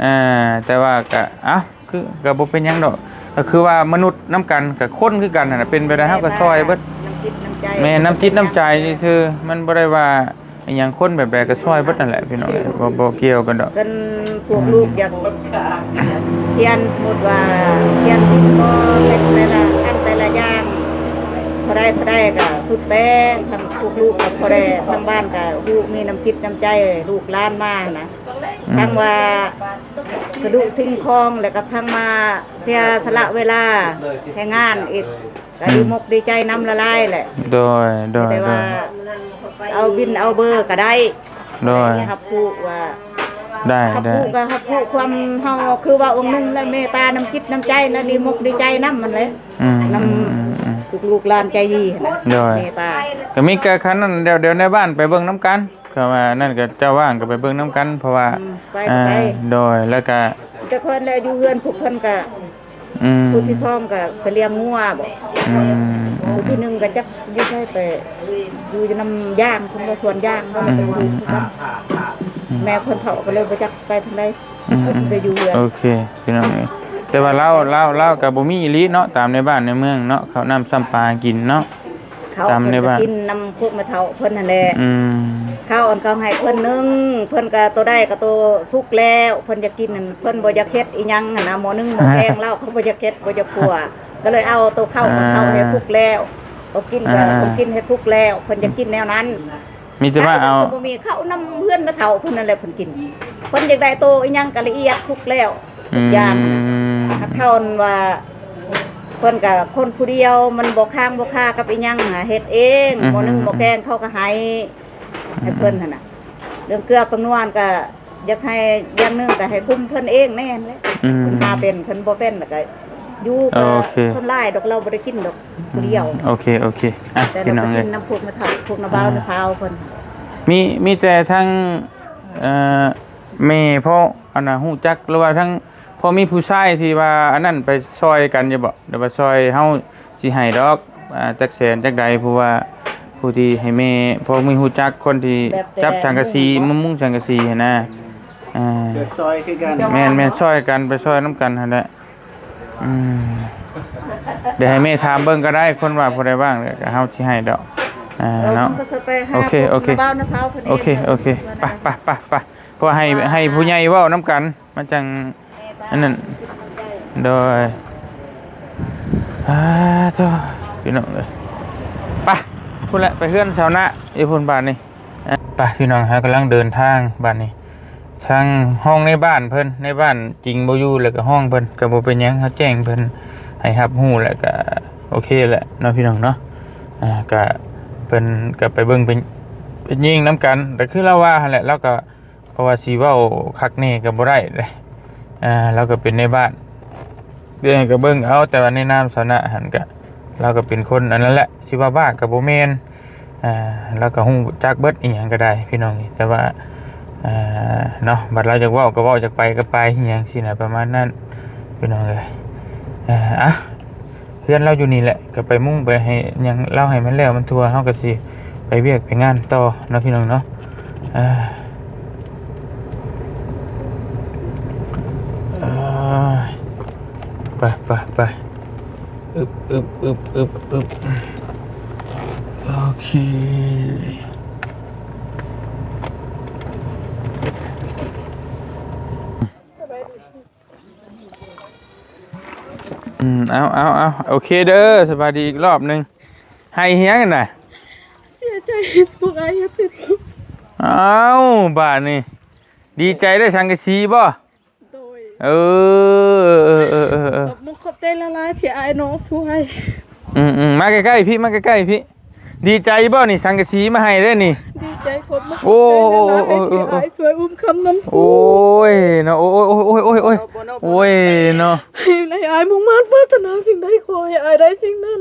ອ່າ ແຕ່ວ່າກໍ ເອົ້າ ຄືກໍບໍ່ເປັນຫຍັງດອກ ກໍຄືວ່າມະນຸດນຳກັນ ກໍຄົນຄືກັນຫັ້ນນະ ເປັນແບບໃດເຮົາກໍຊ່ອຍເບິດ. ນ້ຳຈິດນ້ຳໃຈ ແມ່ນ ນ້ຳຈິດນ້ຳໃຈຊື່ໆ ມັນບໍ່ໄດ້ວ່າອີ່ຫຍັງ ຄົນແບບໃດກໍຊ່ອຍເບິດນັ້ນແຫຼະ ພີ່ນ້ອງເອີຍ ບໍ່ ບໍ່ກ່ຽວກັນດອກ. ຄັນພວກລູກ ອືມ ຢາກຂຽນ ສົມມຸດວ່າຂຽນຕິດຕໍ່ເຮັດແຕ່ລະອັນແຕ່ລະຢ່າງ ເທົ່າໃດເທົ່າໃດກໍສຸດແຕ່ ທັງພວກລູກກໍພໍໄດ້ ທາງບ້ານກໍຮູ້ ມີນ້ຳຈິດນ້ຳໃຈລູກຫຼານມານະ. ອືມ ທັງວ່າສະດຸສິ່ງຂອງ ແລ້ວກໍທັງມາເສຍສະຫຼະເວລາແຮງງານອີກ ກໍ ອືມ ດີມົກດີໃຈນຳຫຼາຍໆແຫຼະ. ໂດຍ ໂດຍ ແຕ່ວ່າ ໂດຍ ເອົາບິນເອົາເບີກໍໄດ້. ໂດຍ ຮັບຮູ້ວ່າ ໄດ້ ຮັບຮູ້ ໄດ້ ກໍຮັບຮູ້ຄວາມເຮົາ ຄືວ່າອົງໜຶ່ງແລ້ວ ເມດຕານ້ຳຈິດນ້ຳໃຈ ແລ້ວດີມົກດີໃຈນຳຫັ້ນແຫຼະ. ອືມ ນຳ ອືມ ອືມ ອືມ ລູກຫຼານໃຈດີຫັ້ນນະ. ໂດຍ ເມດຕາ ກໍມີແຕ່ຄັນນັ້ນ ດຽວ ດຽວໃນບ້ານໄປເບິ່ງນຳກັນ. ກໍວ່ານັ້ນກໍເຈົ້າວ່າງກໍໄປເບິ່ງນຳກັນ ເພາະວ່າ ອືມ ໄປ ອ່າ ໄປ ໂດຍ ແລ້ວກໍ ແຕ່ຂ້ອຍແລະຢູ່ເຮືອນພວກເພິ່ນກໍ ອືມ ຜູ້ທີ່ສອງກໍໄປລ້ຽງງົວບໍ ອືມ ອືມ ທີໜຶ່ງກໍຈັກຢູ່ໃສ ໄປຢູ່ນຳຢາງ ເພິ່ນວ່າສວນຢາງ ບໍ່ໄດ້ຮູ້ຄືກັນ. ອືມໆໆ ອືມ ແມ່ຄົນເຖົ້າກໍເລີຍບໍ່ຈັກຊິໄປທາງໃດ ອືມໆ ໄປຢູ່ເຮືອນ. ໂອເຄ ພີ່ນ້ອງເອີຍ ແຕ່ວ່າລາວ ລາວ ລາວກໍບໍ່ມີອີ່ຫຼີເນາະ ຕາມໃນບ້ານໃນເມືອງເນາະ ເຂົ້ານ້ຳຊ້ຳປາກິນເນາະ. ເຂົາ ຕາມໃນບ້ານ ເພິ່ນກໍກິນນຳພວກແມ່ເຖົ້າເພິ່ນຫັ້ນແຫຼະ. ອືມ ເຂົ້າອັນເຂົາໃຫ້ເພິ່ນໜຶ່ງ ເພິ່ນກໍໂຕໃດກໍໂຕສຸກແລ້ວ ເພິ່ນຢາກກິນຫັ້ນ ເພິ່ນບໍ່ຢາກເຮັດອີ່ຫຍັງຫັ້ນນະ ໝໍ້ໜຶ່ງໝໍ້ແກງ ລາວກໍບໍ່ຢາກເຮັດ ບໍ່ຢາກຂົ້ວ ກໍເລີຍເອົາໂຕເຂົ້າ ອ່າ ກັບເຂົ້າໃຫ້ສຸກແລ້ວ ກໍກິນກໍ ອ່າ ກໍກິນໃຫ້ສຸກແລ້ວ ເພິ່ນຢາກກິນແນວນັ້ນ. ມີແຕ່ວ່າເອົາ ບໍ່ມີ ເຂົ້ານຳເຮືອນແມ່ເຖົ້າເພິ່ນນັ້ນແຫຼະ ເພິ່ນກິນ ເພິ່ນຢາກໄດ້ໂຕອີ່ຫຍັງກໍລະອຽດສຸກແລ້ວ ອືມ ທຸກຢ່າງ. ຖ້າເຂົາວ່າ ເພິ່ນກໍຄົນຜູ້ດຽວ ມັນບໍ່ຄ້າງບໍ່ຄາກັບອີ່ຫຍັງ ຫາເຮັດເອງ. ອືມ ໝໍ້ໜຶ່ງໝໍ້ແກງເຂົາກໍໃຫ້ ໃຫ້ເພິ່ນຫັ້ນນະ. ເລື່ອງເກືອແປ້ງນວນກໍຢາກໃຫ້ ຢ່າງໜຶ່ງກໍໃຫ້ຄຸມເພິ່ນເອງແນ່ຫັ້ນແຫຼະ. ອືມ ເພິ່ນຫາເປັນ ເພິ່ນບໍ່ເປັນ ແລ້ວກໍຢູ່ ກໍ ໂອເຄ ສ່ວນຫຼາຍດອກ ລາວບໍ່ໄດ້ກິນດອກຜູ້ດຽວ. ອືມ ໂອເຄ ໂອເຄ ອ່ະ ແຕ່ ພີ່ນ້ອງເອີຍ ກິນນຳພວກແມ່ເຖົ້າ ພວກນ້າບ່າວ ອ່າ ນ້າສາວເພິ່ນ. ມີ ມີແຕ່ທາງ ເອີ ແມ່ພໍອັນນ່າຮູ້ຈັກ ຫຼືວ່າທາງພໍມີຜູ້ຊາຍທີ່ວ່າອັນນັ້ນໄປຊ່ອຍກັນຢູ່ບໍ່ ຫຼືວ່າຊ່ອຍເຮົາ ຊິໃຫ້ດອກ ອ່າ ຈັກແສນຈັກໃດ ເພາະວ່າຜູ້ທີ່ໃຫ້ແມ່ ພໍມີຮູ້ຈັກຄົນທີ່ ແບບແຕ່ ຈັບສັງກະສີ ມາມຸງສັງກະສີຫັ້ນນະ. ອ່າ ເກີດຊ່ອຍຄືກັນ. ແມ່ນໆ ຊ່ອຍກັນ ໄປຊ່ອຍນຳກັນຫັ້ນແຫຼະ. ອືມ ດຽວໃຫ້ແມ່ຖາມເບິ່ງກໍໄດ້ ຄົນວ່າຜູ້ໃດວ່າງ ດຽວເຮົາຊິໃຫ້ດອກ. ອ່າ ເນາະ ໂອເຄ ໂອເຄ ໂອເຄ ໄປ ໄປ ໄປ ໄປ ເພາະໃຫ້ ອ່າ ໃຫ້ຜູ້ໃຫຍ່ເວົ້ານຳກັນ ມັນຈັ່ງອັນນັ້ນ. ໂດຍ ອ່າ ໂທ້ ພີ່ນ້ອງເອີຍ ໄປ ພຸ້ນແຫຼະ ໄປເຮືອນຊາວນາອີ່ພຸ້ນບາດນີ້. ໄປ ພີ່ນ້ອງ ເຮົາກຳລັງເດີນທາງບາດນີ້ ທາງຫ້ອງໃນບ້ານເພິ່ນ ໃນບ້ານຈິງບໍ່ຢູ່ ແລ້ວກໍຫ້ອງເພິ່ນ ກໍບໍ່ເປັນຫຍັງ ເຮົາແຈ້ງເພິ່ນໃຫ້ຮັບຮູ້ ແລ້ວກໍໂອເຄແຫຼະເນາະ ພີ່ນ້ອງເນາະ. ອ່າ ກໍເພິ່ນກໍໄປເບິ່ງໄປ ໄປຍິງນຳກັນ ກໍຄືລາວວ່າຫັ້ນແຫຼະ ລາວກໍ ເພາະວ່າຊິເວົ້າຄັກແນ່ກໍບໍ່ໄດ້ເດ້ ອ່າ ລາວກໍເປັນໃນບ້ານ ເລື່ອງກໍເບິ່ງເອົາ. ແຕ່ວ່າໃນນາມຖານະຫັ້ນກະ ລາວກໍເປັນຄົນອັນນັ້ນແຫຼະ ຊິວ່າບ້າກໍບໍ່ແມ່ນ ອ່າ ລາວກໍຮູ້ຈັກເບິດ ອີ່ຫຍັງກໍໄດ້ ພີ່ນ້ອງ. ແຕ່ວ່າ ອ່າ ເນາະ ບັດລາວຢາກເວົ້າກໍເວົ້າ ຢາກໄປກໍໄປ ອີ່ຫຍັງຊີ້ນະ ປະມານນັ້ນ ພີ່ນ້ອງເອີຍ. ອ່າ ອ່ະ ເຮືອນລາວຢູ່ນີ້ແຫຼະ ກໍໄປມຸງໄປໃຫ້ຫຍັງລາວໃຫ້ມັນແລ້ວມັນທົ່ວ ເຮົາກໍຊິໄປວຽກໄປງານຕໍ່ເນາະ ພີ່ນ້ອງເນາະ. ອ່າ ເອີ ໄປ ໄປ ໄປ ອຶບ ອຶບ ອຶບ ອຶບ ອຶບ ໂອເຄ. ອືມ ເອົາ ເອົາ ເອົາ ໂອເຄເດີ ສະບາຍດີອີກລອບໜຶ່ງ. ໄຫ້ຫຍັງນະ? ເສຍໃຈພວກອ້າຍເຮັດໃສ່ ເອົ້າ ບາດນີ້ ດີໃຈໄດ້ສັງກະສີບໍ່? ໂດຍ ເອີ ເອີ ເອີ ເອີ ເອີ ເອີ ຂອບມຸກຂອບໃຈຫຼາຍໆ ທີ່ອ້າຍນ້ອງຊ່ວຍ. ອືມໆ ມາໃກ້ໆ ພີ່ ມາໃກ້ໆ ພີ່. ດີໃຈບໍ່ນີ້ ສັງກະສີມາໃຫ້ເດ້ນີ້? ດີໃຈ ຂອບມຸກຂອບໃຈຫຼາຍໆ ໂອ້ຍ ທີ່ອ້າຍຊ່ວຍອຸ້ມຄ້ຳນຳ. ໂອ້ຍເນາະ ໂອ້ຍ ໂອ້ຍເນາະ ໃຫ້ອ້າຍມຸ່ງມາດປາດຖະໜາສິ່ງໃດ ຂໍໃຫ້ອ້າຍໄດ້ສິ່ງນັ້ນ.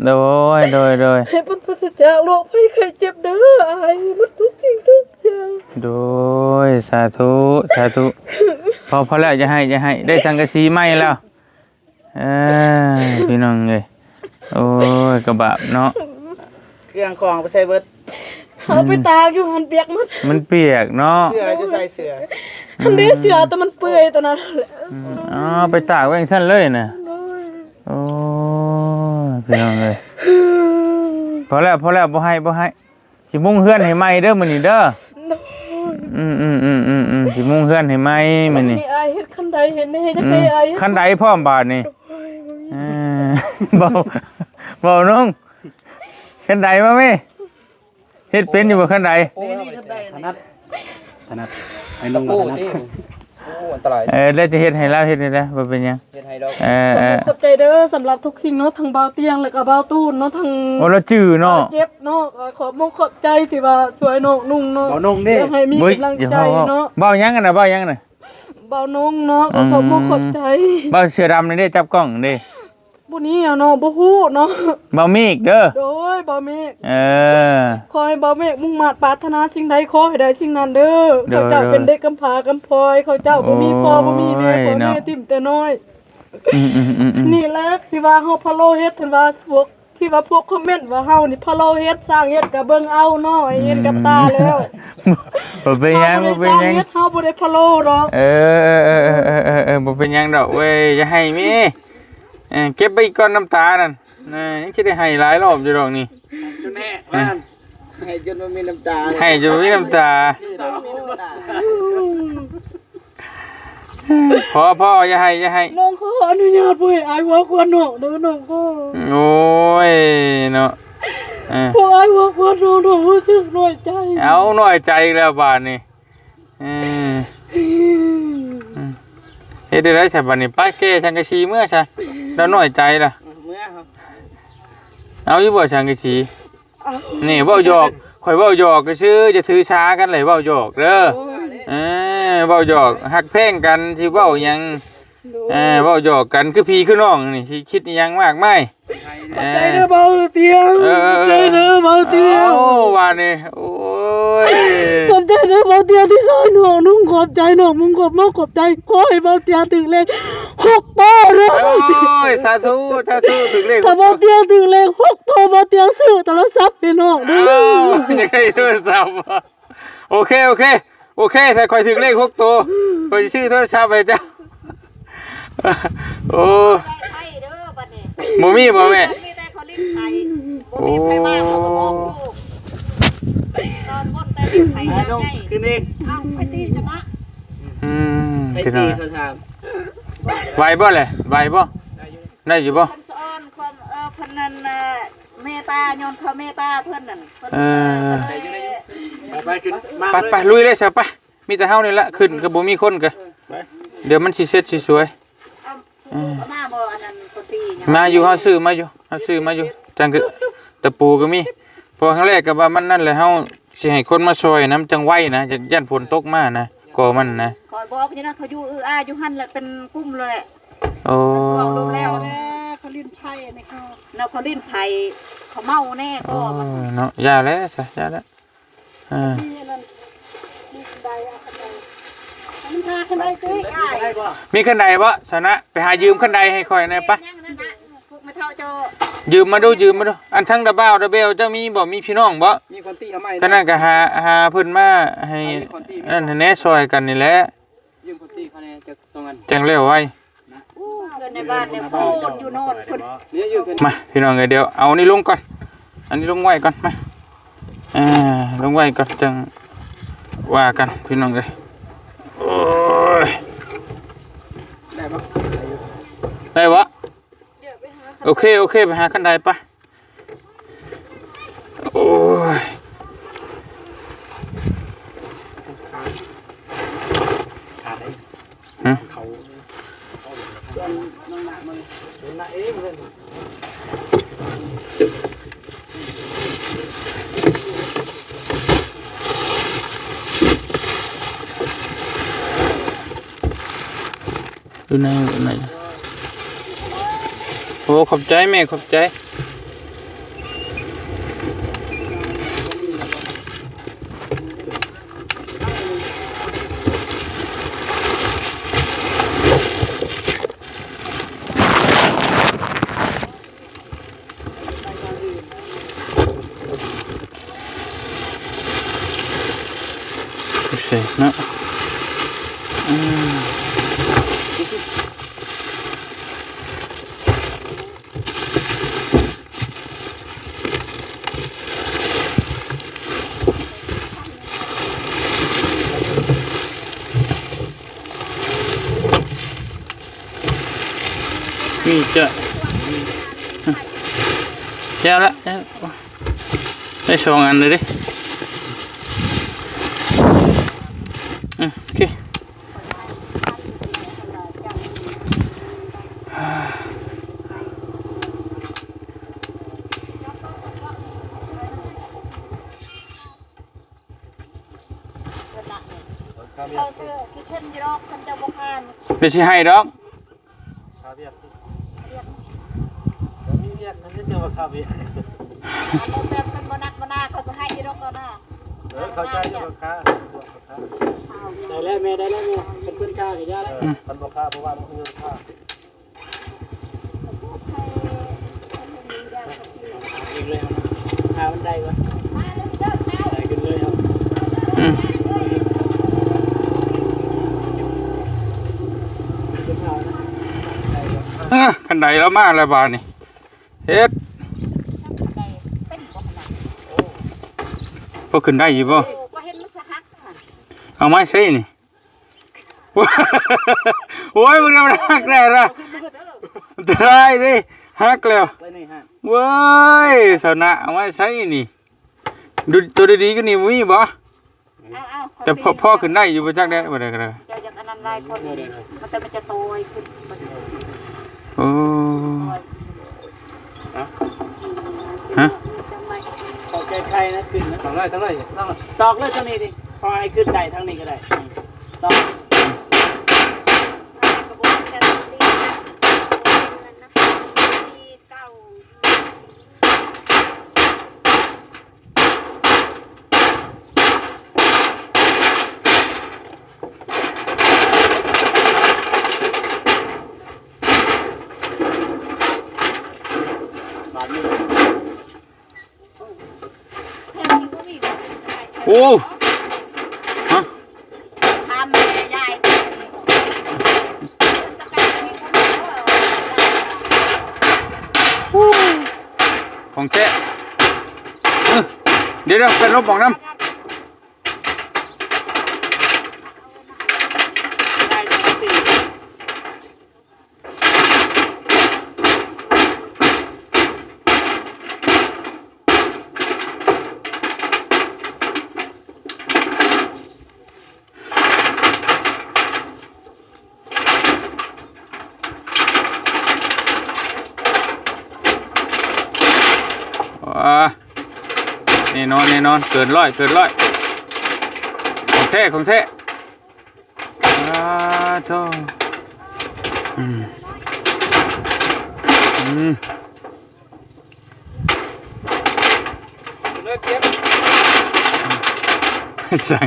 ໂດຍ ໂດຍ ໂດຍ ໃຫ້ເພິ່ນປາສະຈາກໂລກໄພໄຂ້ເຈັບເດີອ້າຍ ໝົດທຸກສິ່ງທຸກຢ່າງ. ໂດຍ ສາທຸ ສາທຸ. ພໍ ພໍແລ້ວ ຢ່າໄຫ້ ຢ່າໄຫ້ ໄດ້ສັງກະສີໃໝ່ແລ້ວ. ເອີ ພີ່ນ້ອງເອີຍ ໂອ້ຍ ກະບາບເນາະ ເຄື່ອງຂອງໄປໃສ່ເບິດ ເອົາໄປຕາກຢູ່ຫັ້ນ ປຽກໝົດ ມັນປຽກເນາະ ເສື້ອຢູ່ໃສ່ເສື້ອ ຫັ້ນເດ້ ເສື້ອແຕ່ມັນເປື່ອຍຕອນນັ້ນ. ອືມ ອໍ ໄປຕາກໄວ້ຈັ່ງຊັ້ນເລີຍນະ. ໂດຍ ໂອ້ຍ ພີ່ນ້ອງເອີຍ ພໍແລ້ວ ພໍແລ້ວ ບໍ່ໄຫ້ ບໍ່ໄຫ້. ຊິມຸງເຮືອນໃຫ້ໃໝ່ເດີມື້ນີ້ເດີ. ໂດຍ ອືມໆໆໆໆ ຊິມຸງເຮືອນໃຫ້ໃໝ່ມື້ນີ້. ນີ້ອ້າຍເຮັດຄັນໄດເຮັດແນ່ ຢາກໃຫ້ອ້າຍເຮັດ ອືມ ຄັນໄດພ້ອມບາດນີ້. ໂດຍ ເອີ ເວົ້າ ເວົ້ານ້ອງ ຄັນໄດມາແມ່ ເຮັດເປັນຢູ່ບໍ່ຄັນໄດ? ໂອ້ຍ ຖະໜັດ ຖະໜັດ ໄອ້ນ້ອງວ່າຖະໜັດ. ໂອ້ ອັນຕະລາຍ. ເອີ ແລ້ວຈະເຮັດໃຫ້ລາວເຮັດໃຫ້ໄດ້ ບໍ່ເປັນຫຍັງ ເຮັດໃຫ້ດອກ. ເອີ ຂອບ ເອີ ຂອບໃຈເດີ ສຳລັບທຸກສິ່ງເນາະ ທັງບ່າວຕຽງ ແລ້ວກໍບ່າວຕູນເນາະ ທັງ ໂອ້ ລາວຈື່ເນາະ ບ່າວເຈັບເນາະ ກໍຂອບມຸກຂອບໃຈທີ່ວ່າຊ່ວຍນ້ອງນຸ່ງເນາະ ບ່າວນົງເດ້ ຢາກໃຫ້ມີກຳລັງໃຈເນາະ. ບ່າວຫຍັງຫັ້ນນະ ບ່າວຫຍັງນະ? ບ່າວນົງເນາະ ອືມ ກໍຂອບມຸກຂອບໃຈ. ບ່າວເສື້ອດຳນີ້ເດ້ ຈັບກ້ອງເດ້. ບໍ່ນີ້ເນາະ ບໍ່ຮູ້ເນາະ. ບ່າວເມກເດີ. ໂດຍ ບ່າວເມກ. ເອີ ຂໍໃຫ້ບ່າວເມກມຸ່ງມາດປາດຖະໜາສິ່ງໃດ ຂໍໃຫ້ໄດ້ສິ່ງນັ້ນເດີ. ໂດຍ ເຂົາເຈົ້າເປັນເດັກກຳພ້າກຳພ້ອຍ ເຂົາເຈົ້າບໍ່ມີພໍ່ ໂອ້ຍ ບໍ່ມີແມ່ ພໍ່ແມ່ ເນາະ ຖິ້ມແຕ່ນ້ອຍ. ອືມໆໆໆ ນີ້ແຫຼະທີ່ວ່າເຮົາພະໂລເຮັດ ເຫັນວ່າພວກ ທີ່ວ່າພວກຄອມເມັນວ່າເຮົານີ້ພະໂລເຮັດ ຊ່າງເຮັດກະເບິ່ງເອົາເນາະ ໃຫ້ເຫັນກັບຕາແລ້ວ. ບໍ່ເປັນຫຍັງ ບໍ່ເປັນຫຍັງ ເຮົາບໍ່ໄດ້ສ້າງເຮັດ ເຮົາບໍ່ໄດ້ພະໂລດອກ. ເອີໆໆໆ ບໍ່ເປັນຫຍັງດອກເວີຍ ຢ່າໄຫ້ແມ້. ເອີ ເກັບໄວ້ກ່ອນນ້ຳຕານັ້ນ ເອີ ຍັງຊິໄດ້ໄຫ້ຫຼາຍລອບຢູ່ດອກນີ້ ຈົນແຫ້ງ ເອີ ໃຫ້ຈົນບໍ່ມີນ້ຳຕາ ໃຫ້ຈົນບໍ່ມີນ້ຳຕາ. ພໍໆ ຢ່າໄຫ້ ຢ່າໄຫ້ ນ້ອງຂໍອະນຸຍາດບໍ່ໃຫ້ອ້າຍເວົ້າຄວາມນອກເດີ ນ້ອງຂໍ. ໂອ້ຍເນາະ ເອີ ພວກອ້າຍເວົ້າຄວາມນອກ ນ້ອງຮູ້ສຶກນ້ອຍໃຈ. ເອົາ ນ້ອຍໃຈອີກແລ້ວບາດນີ້. ເອີ ອືມ ເຮັດໄດ້ໃດຊະບາດນີ້ ໄປແກ່ສັງກະສີເມືອຊະ ລາວນ້ອຍໃຈລະ. ເອົາຢູ່ບໍ່ສັງກະສີ? ນີ້ເວົ້າຫຍອກ ຂ້ອຍເວົ້າຫຍອກຊື່ໆ ຢ່າຖືສາກັນເລີຍ ເວົ້າຫຍອກເດີ. ເອີ ເວົ້າຫຍອກ ຮັກແພງກັນ ຊິເວົ້າຫຍັງ ເອີ ເວົ້າຫຍອກກັນ ຄືພີ່ຄືນ້ອງນີ້ ຊິຄິດອີ່ຫຍັງມາກມາຍ. ຂອບໃຈເດີເບົາຕຽງ ເອີ ຂອບໃຈເດີເບົາຕຽງ. ເອົ້າ ວ່ານີ້ ໂອ້ຍ ຂອບໃຈເດີເບົາຕຽງທີ່ຊ່ອຍນ້ອງນຸ່ງ ຂອບໃຈນ້ອງມຸງ ຂອບມາກຂອບໃຈ. ຂໍໃຫ້ເບົາຕຽງຖືກເລກຫົກໂຕເດີ. ໂອ້ຍ ສາທຸ ສາທຸ ຖືກເລກ ຖ້າເບົາຕຽງຖືກເລກຫົກໂຕ ເບົາຕຽງຊື້ໂທລະສັບໃຫ້ນ້ອງເດີ. ອ້າວ ຢາກໄດ້ໂທລະສັບ ໂອເຄ ໂອເຄ ໂອເຄ ຖ້າຂ້ອຍຖືກເລກຫົກໂຕ ຂ້ອຍຊິຊື້ໂທລະສັບໃຫ້ເຈົ້າ. ໂອ້ ໄຟເດີບັດນີ້ ບໍ່ມີບໍ່ແມ່? ມີແຕ່ເຂົາຫຼິ້ນໄຟ ບໍ່ມີໃຜມາ ເຂົາກໍບອກຢູ່ ນອນວົນແຕ່ຫຼິ້ນໄຟ ໄປ ຍາມໃຫຍ່ ຄືນີ້ ເອົາໄປຕີຊະນະ. ອືມ ໄປ ພີ່ນ້ອງ ຕີຊະນະ ໄຫວບໍ່ແຫຼະ ໄຫວບໍ່? ໄດ້ຢູ່ບໍ່? ເພິ່ນສະອອນຄວາມ ເອີ ເພິ່ນນັ້ນ ເອີ ເມດຕາ ຍ້ອນເຂົາເມດຕາເພິ່ນນັ້ນ ເອີ ເພິ່ນ ໄດ້ຢູ່ ໄດ້ຢູ່ ໄປໆ ຂຶ້ນ ມາ ໄປ ເລີຍ ໄປ ລຸຍເລີຍຊະ ໄປ. ມີແຕ່ເຮົານີ້ແຫຼະ ຂຶ້ນກໍບໍ່ມີຄົນກໍ ໄປ ດຽວມັນຊິເສັດຊິສວຍ. ເອີ ມາບໍ່ອັນນັ້ນຄົນຕີຫຍັງ? ມາຢູ່ ເຮົາຊື້ມາຢູ່ ເຮົາຊື້ມາຢູ່ ຈັ່ງຄືຕະປູກໍມີ. ເພາະຄັ້ງແລກກໍວ່າມັນນັ້ນແຫຼະ ເຮົາຊິໃຫ້ຄົນມາຊ່ອຍນຳ ຈັ່ງໄວນະ ຢ້ານຝົນຕົກມານະ ກໍມັນນະ. ຂ້ອຍບອກຢູ່ນະ ເຂົາຢູ່ອືອອາຢູ່ຫັ້ນແຫຼະ ເປັນກຸ່ມແຫຼະ. ໂອ້ ເຂົາຫຼິ້ນໄພນີ້ ເຂົາ ເຂົາຫຼິ້ນໄພ ເຂົາເມົາແນ່ກໍ ເອີ ເນາະ ຢ່າແຫຼະຊະ ຢ່າແຫຼະ. ເອີ ມີອັນນັ້ນ ມີຄັນໄດ ເອົາຄັນໄດ ມັນຫາຄັນໄດ ໄດ້ບໍ່? ມີຄັນໄດບໍ່? ຊະນະ ໄປຫາຢືມຄັນໄດໃຫ້ຂ້ອຍແດ່ປະ ຢືມມາດູ ຢືມມາດູ. ອັນທັງດາບ່າວດາແບວເຈົ້າມີບໍ່? ມີພີ່ນ້ອງບໍ່? ມີຄົນຕີເອົາໃໝ່ ຄັນນັ້ນກໍຫາ ຫາເພິ່ນມາໃຫ້ ອັນນັ້ນແດ່ ຊ່ອຍກັນນີ້ແຫຼະ. ຢືມຄົນຕີເຂົາແດ່ຈັກສອງອັນ ຈັ່ງແລ້ວໄວ. ໂອ້ ເຮືອນໃນບ້ານນີ້ພຸ້ນຢູ່ໂນນພຸ້ນ. ມາ ພີ່ນ້ອງເອີຍ ດຽວເອົານີ້ລົງກ່ອນ ອັນນີ້ລົງໄວ້ກ່ອນ ມາ ເອີ ລົງໄວ້ກ່ອນ ຈັ່ງວ່າກັນ ພີ່ນ້ອງເອີຍ. ໂອ້ຍ ໄດ້ບໍ່? ໄດ້ບໍ່? ໂອເຄ ໂອເຄ ໄປຫາຄັນໄດປະ. ໂອ້ຍ ຂາດໄດ໋ ຫຶ ເຂົາ ຢູ່ໃນ ຢູ່ໃນ. ໂອ້ ຂອບໃຈແມ່ ຂອບໃຈ. ໂອເຄເນາະ ອືມ ນີ້ເຈົ້າ ແລ້ວລະ ໄດ້ສອງອັນເລີຍເດ້. ອືມ ໂອເຄ. ເພິ່ນນະນີ້ ເຂົາຊິຂີ້ເຂັມຢູ່ດອກ ຄັນເຈົ້າບໍ່ຜ່ານ ດຽວຊິໃຫ້ດອກ. ຄ່າວຽກ ວຽກ ບໍ່ມີວຽກ ນັ້ນຈະວ່າຄ່າວຽກ ເອົາແບບເພິ່ນບໍ່ໜັກບໍ່ໜາ ເຂົາຊິໃຫ້ຢູ່ດອກ ເຂົານະ. ເອີ ເຂົ້າໃຈຢູ່ດອກ ຄ່າ ໄດ້ແລ້ວແມ່ ໄດ້ແລ້ວແມ່ ຄັນເພິ່ນຄ່າກໍຢ່າແລ້ວ ເອີ ຄັນບໍ່ຄ່າ ເພາະວ່າມັນມີຄ່າ. ໃຫ້ ໃຫ້ມັນມີຢ່າງກັບທີ່ ເລີຍ ຖ້າມັນໄດ້ບໍ່ ໄດ້ຂຶ້ນເລີຍເອົາ ອືມ ຂຶ້ນເອົານະ ໄດ້ບໍ່ ເອີ ຄັນໄດລາວມາແລ້ວບາດນີ້ ເຮັດ ເປັນບໍ່ຂະໜາດ ພໍຂຶ້ນໄດ້ຢູ່ບໍ່ ເອີ ກໍເຫັນມັນສະຫັກ ເອົາໄມ້ໃສ່ນີ້ ໂອ້ຍ ເບິ່ງແນວມັນຫັກແດ່ລະ ອັນຕະລາຍເດ້ ຫັກແລ້ວ ໄວ້ໃນຫ້າງ ເວີຍ ຊາວນະ ເອົາໄວ້ໃສນີ້ ດູ ໂຕດີໆກວ່ານີ້ບໍ່ມີບໍ່? ເອົາໆ ແຕ່ພໍ ພໍຂຶ້ນໄດ້ຢູ່ບໍ່ຈັກແດ່ ບໍ່ໄດ້ກໍໄດ້ ເຈົ້າຢາກອັນນັ້ນຫຼາຍຄົນ ເດີໆໆ ມັນແຕ່ມັນຈະໂຕຍຂຶ້ນ ໂອ້ ຮະ ເອົາແກ້ໄຂນະ ຂຶ້ນນະ ຕອກເລີຍ ຕອກເລີຍ ຕອກເລີຍຕົງນີ້ຕິ ພໍໃຫ້ຂຶ້ນໄດ້ທາງນີ້ກໍໄດ້ ຕອກ ບາດນີ້ ໂອ້ ຮະ ທຳໃຫຍ່ ໂອ້ ຂອງແທ້ ເອີ ດຽວໆ ໄປລົບອອກນຳ. ອ່າ ແນ່ນອນ ແນ່ນອນ ເກີນຮ້ອຍ ເກີນຮ້ອຍ ຂອງແທ້ ຂອງແທ້ ອ່າ ໂທ້ ອືມ ອືມ ເລີຍ ປ່ຽນ ສັ່ງ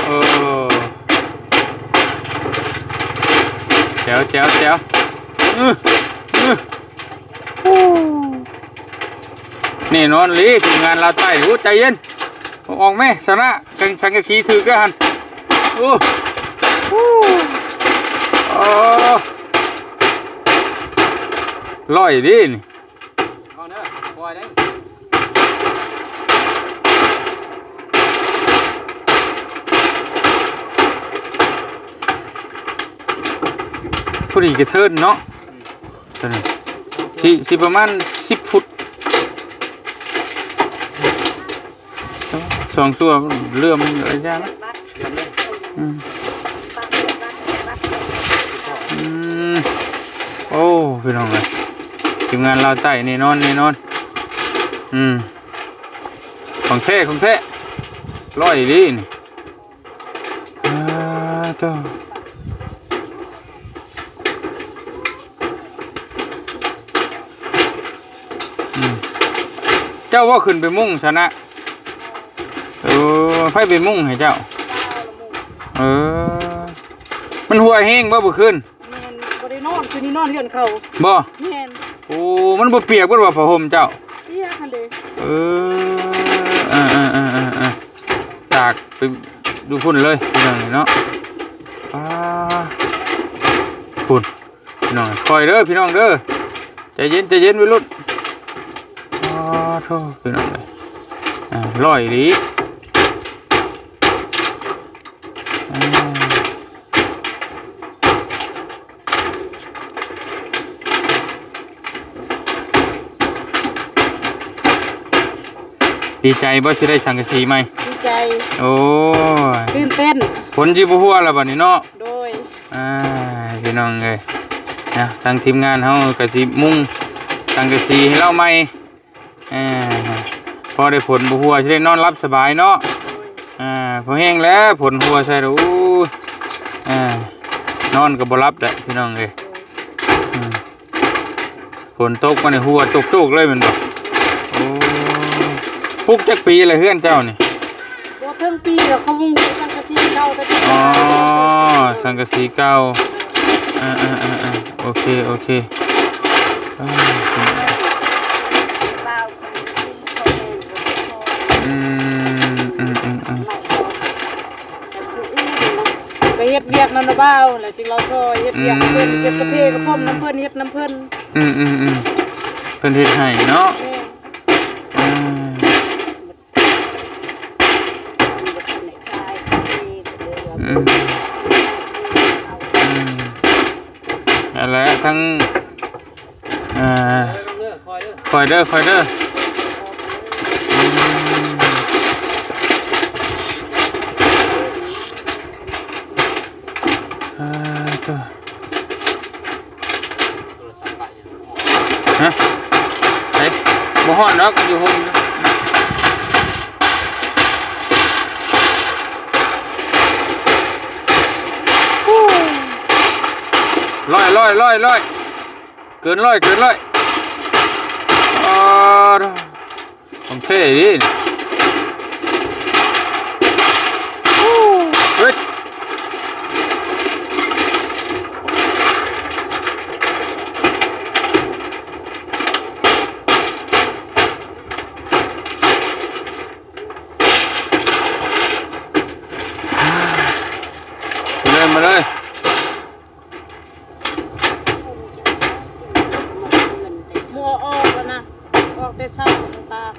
ໂອ້ ແຈ໋ວ ແຈ໋ວ ແຈ໋ວ ອື ອື ແນ່ນອນອີ່ຫຼີ ທີມງານລາວໃຕ້ ໂອ້ ໃຈເຢັນ ອອກແມ່ ຊະນະ ກັນສັງກະສີຖືກແລ້ວຫັ້ນ ໂອ້ ໂອ້ ຮ້ອຍເດ້ນີ້ ເອົາເດີ ປ່ອຍເດ້ ພໍດີກະເທີນເນາະ ອືມ ຕົວນີ້ ຊິ ຊິປະມານສິບຟຸດ ສອງຕົວເຫຼື່ອມໄລຍະນະ ເຫຼື່ອມເລີຍ ອືມ ອືມ ໂອ້ ພີ່ນ້ອງເອີຍ ທີມງານລາວໃຕ້ແນ່ນອນ ແນ່ນອນ ອືມ ຂອງແທ້ ຂອງແທ້ ຮ້ອຍອີ່ຫຼີນີ້. ອ່າ ໂທ້ ອືມ ເຈົ້າບໍ່ຂຶ້ນໄປມຸງຊະນະ? ໂອ້ ໃຜໄປມຸງໃຫ້ເຈົ້າ? ເອີ ມັນຫົວແຮງບໍ່ມື້ຄືນ? ແມ່ນ ບໍ່ໄດ້ນອນ ຄືນນີ້ນອນເຮືອນເຂົາ. ບໍ່? ແມ່ນ. ໂອ້ ມັນບໍ່ປຽກບໍ່ວ່າຜ້າຫົ່ມເຈົ້າ? ປຽກຫັ້ນເດ້. ເອີ ເອີ ຕາກໄປຢູ່ພຸ້ນເລີຍພີ່ນ້ອງເນາະ. ອ່າ ພຸ້ນພີ່ນ້ອງ ຄ່ອຍເດີພີ່ນ້ອງເດີ ໃຈເຢັນ ໃຈເຢັນໄວລຸ້ນ. ອໍ ໂທ້ ພີ່ນ້ອງເອີຍ ອ່າ ຮ້ອຍອີ່ຫຼີ. ອ່າ ດີໃຈບໍ່ ຊິໄດ້ສັງກະສີໃໝ່? ດີໃຈ. ໂອ້ຍ ຕື່ນເຕັ້ນ. ຝົນຊິບໍ່ຫົວແລ້ວບັດນີ້ເນາະ. ໂດຍ. ອ່າ ພີ່ນ້ອງເອີຍ ນະ ທາງທີມງານເຮົາກະຊິມຸງສັງກະສີໃຫ້ລາວໃໝ່. ອ່າ ພໍໄດ້ຝົນບໍ່ຫົວ ຊິໄດ້ນອນຫຼັບສະບາຍເນາະ. ໂດຍ. ອ່າ ພໍແຮງແລ້ວ ຝົນຫົວໃສ່ແລ້ວ ໂອ້ຍ ອ່າ ນອນກໍບໍ່ຫຼັບແຫຼະ ພີ່ນ້ອງເອີຍ. ໂດຍ. ອືມ ຝົນຕົກມານີ້ຫົວໂຕກໆເລີຍແມ່ນບໍ່? ໂອ້ ປຸກຈັກປີແລ້ວເຮືອນເຈົ້ານີ້? ບໍ່ເຖິງປີດອກ ເຂົາມຸງສັງກະສີເກົ່າແຕ່. ອໍ ສັງກະສີເກົ່າ. ອ່າໆໆໆ ໂອເຄ ໂອເຄ. ອ້າວ ວາວ ຄົນກິນ ເຂົາແມ່ນບໍ່ພໍ ອືມ ອືມໆໆ ແຕ່ຜູ້ອື່ນນະ ກໍເຮັດວຽກນຳນະບ່າວແຫຼະ ຈຶ່ງລາວຊ່ອຍເຮັດວຽກນຳເພິ່ນ ອືມ ເກັບກາເຟກະພົມນຳເພິ່ນ ເຮັດນຳເພິ່ນ ອືມໆໆ ເພິ່ນເຮັດໃຫ້ເນາະ ແມ່ນ ອືມ ອືມ ອືມ ນັ້ນແຫຼະ ທັງ ອ່າ ຄ່ອຍເດີ ຄ່ອຍເດີ ອືມ ອ່າ ໂຕ ຮະ ເອີ ບໍ່ຮ້ອນດອກ ຢູ່ຮົ່ມຢູ່ ຮ້ອຍ ຮ້ອຍ ຮ້ອຍ ຮ້ອຍ ເກີນຮ້ອຍ ເກີນຮ້ອຍ ອາ ຂອງແທ້ອີ່ຫຼີ ເຮີ້ຍ ມາເລີຍ ມາເລີຍ. ໝູ່ເອົາອອກແລ້ວນະ ອອກແຕ່ເຊົ້າ ຕາກ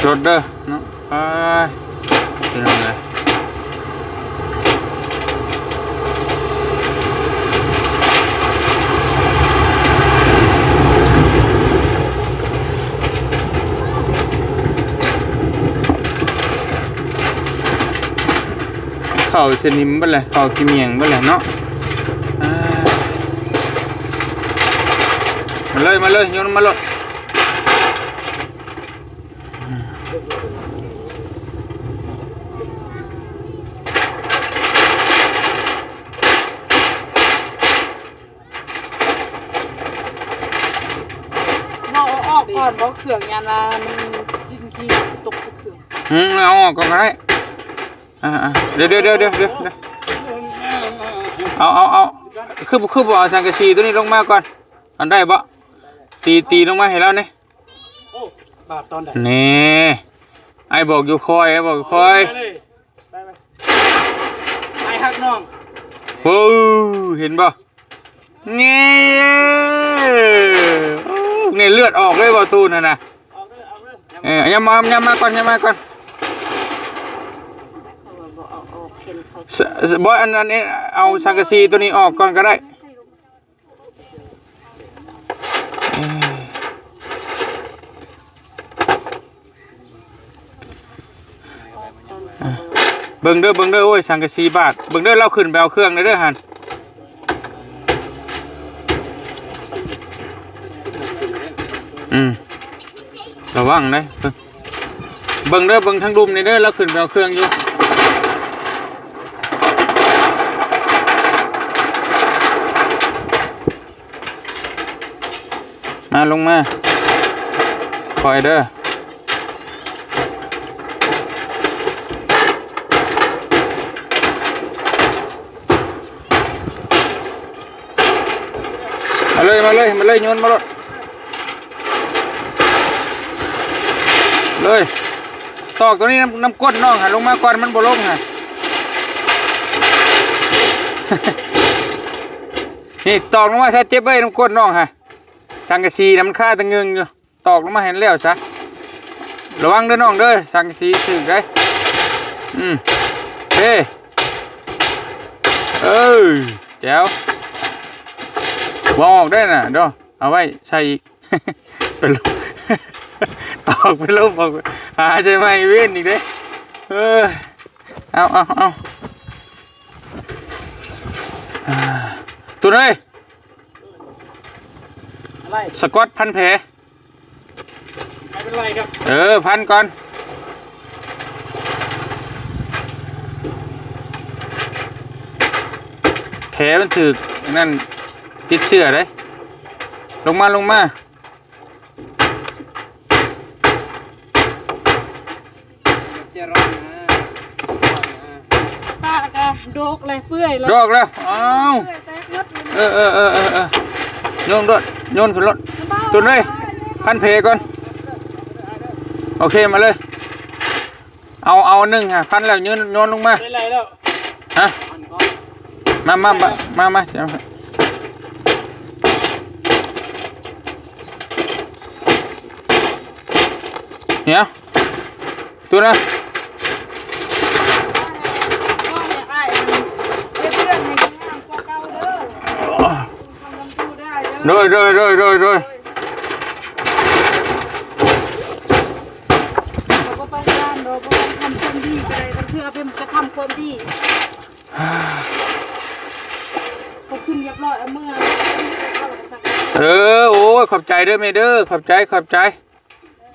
ລົດເດີເນາະ ໄປ ພີ່ນ້ອງເອີຍ ເຂົ້າສະໜິມເບິດແຫຼະ ເຂົ້າຂີ້ໝ້ຽງເບິດແຫຼະເນາະ ອ່າ ມາເລີຍ ມາເລີຍ ໂຍນມາໂລດ. ເວົ້າເອົາອອກກ່ອນ ເວົ້າເຄື່ອງ ຢ້ານວ່າມັນດິນຂີ້ຕົກໃສ່ເຄື່ອງ. ອືມ ເອົາອອກກ່ອນກໍໄດ້. ອ່າໆ ດຽວໆໆໆ ເອົາໆໆ ຄື ຄືບໍ່ເອົາສັງກະສີຕົວນີ້ລົງມາກ່ອນ ອັນໄດ້ບໍ່? ຕີ ຕີລົງມາໃຫ້ລາວແດ່. ໂອ້ ບາດຕອນໃດ? ນີ້ ອ້າຍບອກຢູ່ຄ່ອຍ ອ້າຍບອກຢູ່ຄ່ອຍ ໄປ ໄປ ອ້າຍຮັກນ້ອງ ໂອ້ ເຫັນບໍ່? ນີ້ ໂອ້ ນີ້ເລືອດອອກເລີຍບໍ່ຕູນຫັ້ນນະ ອອກເລີຍ ອອກເລີຍ ເອີ ຍ່າມມາ ຍ່າມມາກ່ອນ ຍ່າມມາກ່ອນ ບໍ່ ອັນ ອັນ ເອົາສັງກະສີຕົວນີ້ອອກກ່ອນກໍໄດ້. ເບິ່ງເດີ ເບິ່ງເດີ ໂອ້ຍ ສັງກະສີບາດ ເບິ່ງເດີ ລາວຂຶ້ນໄປເອົາເຄື່ອງເດີຫັ້ນ ອືມ ລະວັງເດີ ເບິ່ງເດີ ເບິ່ງທາງລຸ່ມນີ້ເດີ ລາວຂຶ້ນໄປເອົາເຄື່ອງຢູ່ ມາ ລົງມາ ຄ່ອຍເດີ ມາເລີຍ ມາເລີຍ ມາເລີຍ ໂຍນມາໂລດ ເລີຍ ຕອກຕົວນີ້ນຳ ນຳກົ້ນນ້ອງຫັ້ນ ລົງມາກ່ອນ ມັນບໍ່ລົງຫັ້ນ ນີ້ ຕອກລົງມາຊະ ເຈັບເວີຍ ນຳກົ້ນນ້ອງຫັ້ນ ສັງກະສີນະ ມັນຄາຕະງຶງຢູ່. ຕອກລົງມາໃຫ້ແລ້ວຊະ ລະວັງເດີນ້ອງເດີ ສັງກະສີຖືກເດ້ ອືມ ເດ້ ເອີ ແຈ໋ວ ບໍ່ອອກໄດ້ນະ ເດີ ເອົາໄວ້ໃສ່ອີກ ໄປລົງ ຕອກໄປລົງ ອອກ ຫາໃສ່ໃໝ່ເວນອີກເດ້ ເອີ ເອົາ ເອົາ ເອົາ ອ່າ ຕູນເອີຍ ອະໄລ ສະກອດພັນແຜ ໄປເປັນໄລກັບ ເອີ ພັນກ່ອນ ແຜມັນຖືກອັນນັ້ນ ຕິດເຊື້ອເດ້ ລົງມາ ລົງມາ. ດອກແລ້ວ ເປື່ອຍແລ້ວ ດອກແລ້ວ. ອ້າວ ເປື່ອຍແຕກໝົດ. ເອີໆໆໆໆ ໂຍນໂລດ ໂຍນຂຶ້ນໂລດ. ຕຸນເອີຍ ພັນແຜກ່ອນ. ໂອເຄ ມາເລີຍ. ເອົາ ເອົາໜຶ່ງຫາ ພັນແລ້ວ ໂຍນ ໂຍນລົງມາ. ໄດ້ແລ້ວ. ຮະ? ມາ ມາ ມາ ມາ ມາ. ດຽວ ຕູນນະ. ໂດຍ ໂດຍ ໂດຍ ໂດຍ ໂດຍ. ເຮົາບໍ່ຕ້ອງການດອກ ບໍ່ຕ້ອງທຳຄວາມດີກໍໄດ້ ຄັນເທື່ອເປັນຈະທຳຄວາມດີ ເຂົາຂຶ້ນຮຽບຮ້ອຍ ເອົາເມືອ. ເອີ ໂອ້ຍ ຂອບໃຈເດີແມ່ເດີ ຂອບໃຈ ຂອບໃຈ.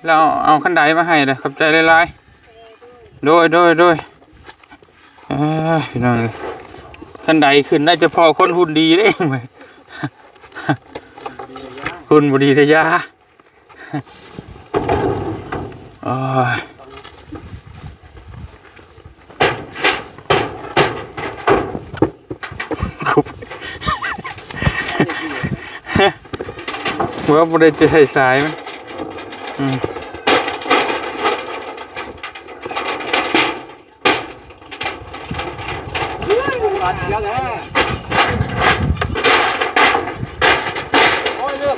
ແລ້ວເອົາຄັນໄດມາໃຫ້ເດີ ຂອບໃຈຫຼາຍໆ. ໂດຍ ໂດຍ ໂດຍ. ເອີ ພີ່ນ້ອງເອີຍ ຄັນໄດຂຶ້ນໄດ້ສະເພາະຄົນຫຸ່ນດີເດ້ ຫຸ່ນບໍ່ດີທະຢາ. ໂອ້ຍ ວ່າບໍ່ໄດ້ຈະໃຫ້ສາຍມັນ ອືມ. ໂອ້ຍ ລືມ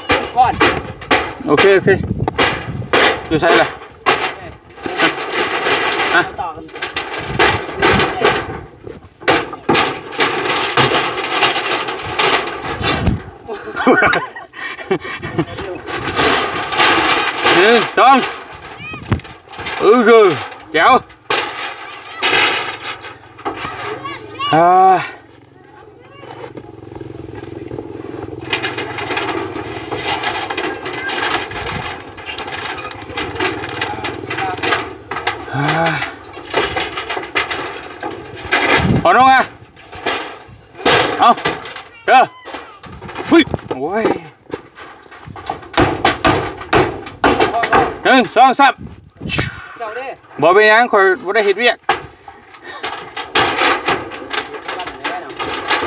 ລືມກ່ອນ. ໂອເຄ ໂອເຄ ຢູ່ໃສລະ? ຮະ? ໜຶ່ງ ສອງ ເອີ ແຈວ. ອາ ອາ ພໍນ້ອງອະ ເອົາ ເດີ ຫຸ້ຍ ໂອ້ຍ. ໜຶ່ງ ສອງ ສາມ. ເຈົ້າເດ້ ບໍ່ເປັນຫຍັງ ຂ້ອຍບໍ່ໄດ້ເຮັດວຽກ.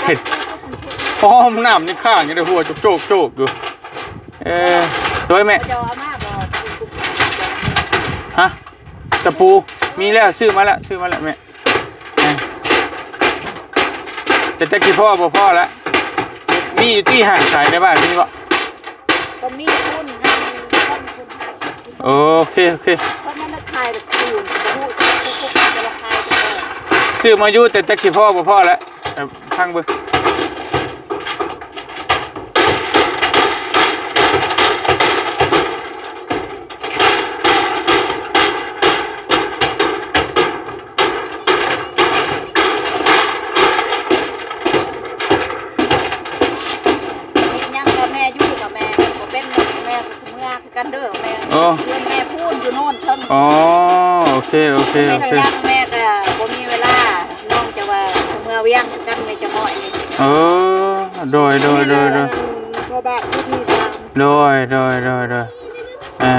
ເຮັດ ໂອ້ ຫ້ອງນ້ຳຍັງຄ້າງຢູ່ເດ້ ຫົວໂຈກໆຢູ່. ເອີ ໂດຍແມ່ ເຈົ້າເອົາມາບໍ່? ຮະ? ຕະປູ ມີແລ້ວ ຊື້ມາແລ້ວ ຊື້ມາແລ້ວແມ່. ອ່າ ແຕ່ຈັກຊິພໍບໍ່ພໍລະ ມີຢູ່ຕິ ຫາຂາຍໃນບ້ານມີບໍ່? ກໍມີພຸ້ນ ຫັ້ນ ໂອເຄ ໂອເຄ ເພາະມັນລະຂາຍແບບປູນ ບໍ່ຮູ້ ເຂົາ ເຂົາ ເຂົາຈະລະຂາຍ ຊື້ມາຢູ່ ແຕ່ຈັກຊິພໍບໍ່ພໍລະ ຟັງເບິ່ງ. ມີຫຍັງກໍແມ່ຢູ່ກັບແມ່ ບໍ່ເປັນແມ່ກໍຊິເມືອຄືກັນເດີແມ່. ໂອ້ ເຮືອນແມ່ພຸ້ນຢູ່ໂນ້ນເທິງ. ອໍ ໂອເຄ ໂອເຄ ໂອເຄ ແມ່ກໍຍັງ ແມ່ກໍບໍ່ມີເວລາ ນ້ອງຈະວ່າຊິເມືອວຽງຄືກັນ ແມ່ຈະເໝາະນີ້. ເອີ ໂດຍ ໂດຍ ໂດຍ ໂດຍ ພໍ່ບ້ານຜູ້ທີ່ສາມ. ໂດຍ ໂດຍ ໂດຍ ໂດຍ. ອ່າ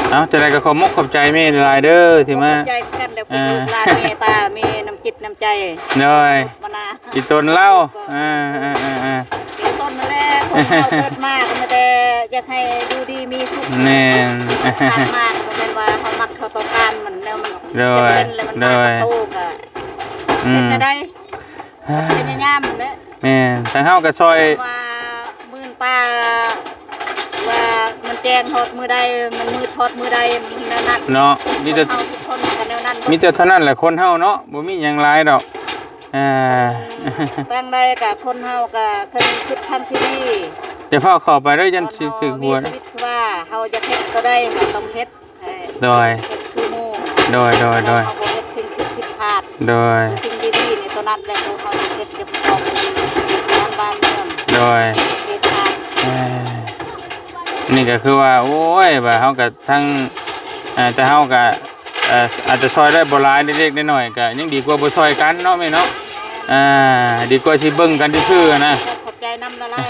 ເອົາ ຈັ່ງໃດກໍຂອບມຸກຂອບໃຈແມ່ຫຼາຍເດີທີ່ມາ ຂອບໃຈຄືກັນແຫຼະ ອ່າ ລູກຫຼານເມດຕາ ມີນ້ຳຈິດນ້ຳໃຈ ໂດຍ ມານາ ອີຕົນລາວ ອ່າ ອ່າ ອ່າ ອີຕົນນັ້ນແຫຼະ ຄົນເຮົາເກີດມາກໍມີແຕ່ຢາກໃຫ້ຢູ່ດີມີສຸກ ແມ່ນ ເກີດມາກໍບໍ່ແມ່ນວ່າເຮົາມັກເຮົາຕ້ອງການ ມັນແນວມັນ ໂດຍ ຈຳເປັນແລ້ວ ມັນມາກັບໂຕກໍ ໂດຍ ອືມ ເຮັດແນວໃດ ພະຍາຍາມຫັ້ນແຫຼະ ແມ່ນ ທາງເຮົາກໍຊ່ອຍ ວ່າມື່ນຕາ ວ່າມັນແຈ້ງຮອດມື້ໃດ ມັນມືດຮອດມື້ໃດ ມັນແນວນັ້ນເນາະ ມີແຕ່ ຄົນເຮົາທຸກຄົນກໍແນວນັ້ນເບິດ ມີແຕ່ເທົ່ານັ້ນແຫຼະ ຄົນເຮົາເນາະ ບໍ່ມີຫຍັງຫຼາຍດອກ ອ່າ ທາງໃດກໍຄົນເຮົາກໍເຄີຍຄິດທາງທີ່ດີ ຢ່າຟ້າວເຂົ້າໄປເດີ ຢ້ານຊິຖືກຫົວ ເຮົາມີຊີວິດຊີວາ ເຮົາຢາກເຮັດຕົວໃດເຮົາຕ້ອງເຮັດ ໂດຍ ຄືໝູ່ ໂດຍ ໂດຍ ໂດຍ ເຮົາບໍ່ເຮັດສິ່ງທີ່ຜິດພາດ ໂດຍ ສິ່ງດີໆໃນຕົວນັ້ນແຫຼະ ໂຕເຮົາເຮັດຈະປະກອບທາງບ້ານເມືອງ ໂດຍ ເຂດຊາດ ເອີ ນີ້ກໍຄືວ່າ ໂອ້ຍ ວ່າເຮົາກໍທັງ ເອີ ແຕ່ເຮົາກໍ ເອີ ອາດຈະຊ່ອຍໄດ້ບໍ່ຫຼາຍ ເລັກໆນ້ອຍໆ ກໍຍັງດີກວ່າບໍ່ຊ່ອຍກັນເນາະແມ່ເນາະ ອ່າ ດີກວ່າຊິເບິ່ງກັນຊື່ໆນະ ຂອບໃຈນຳຫຼາຍ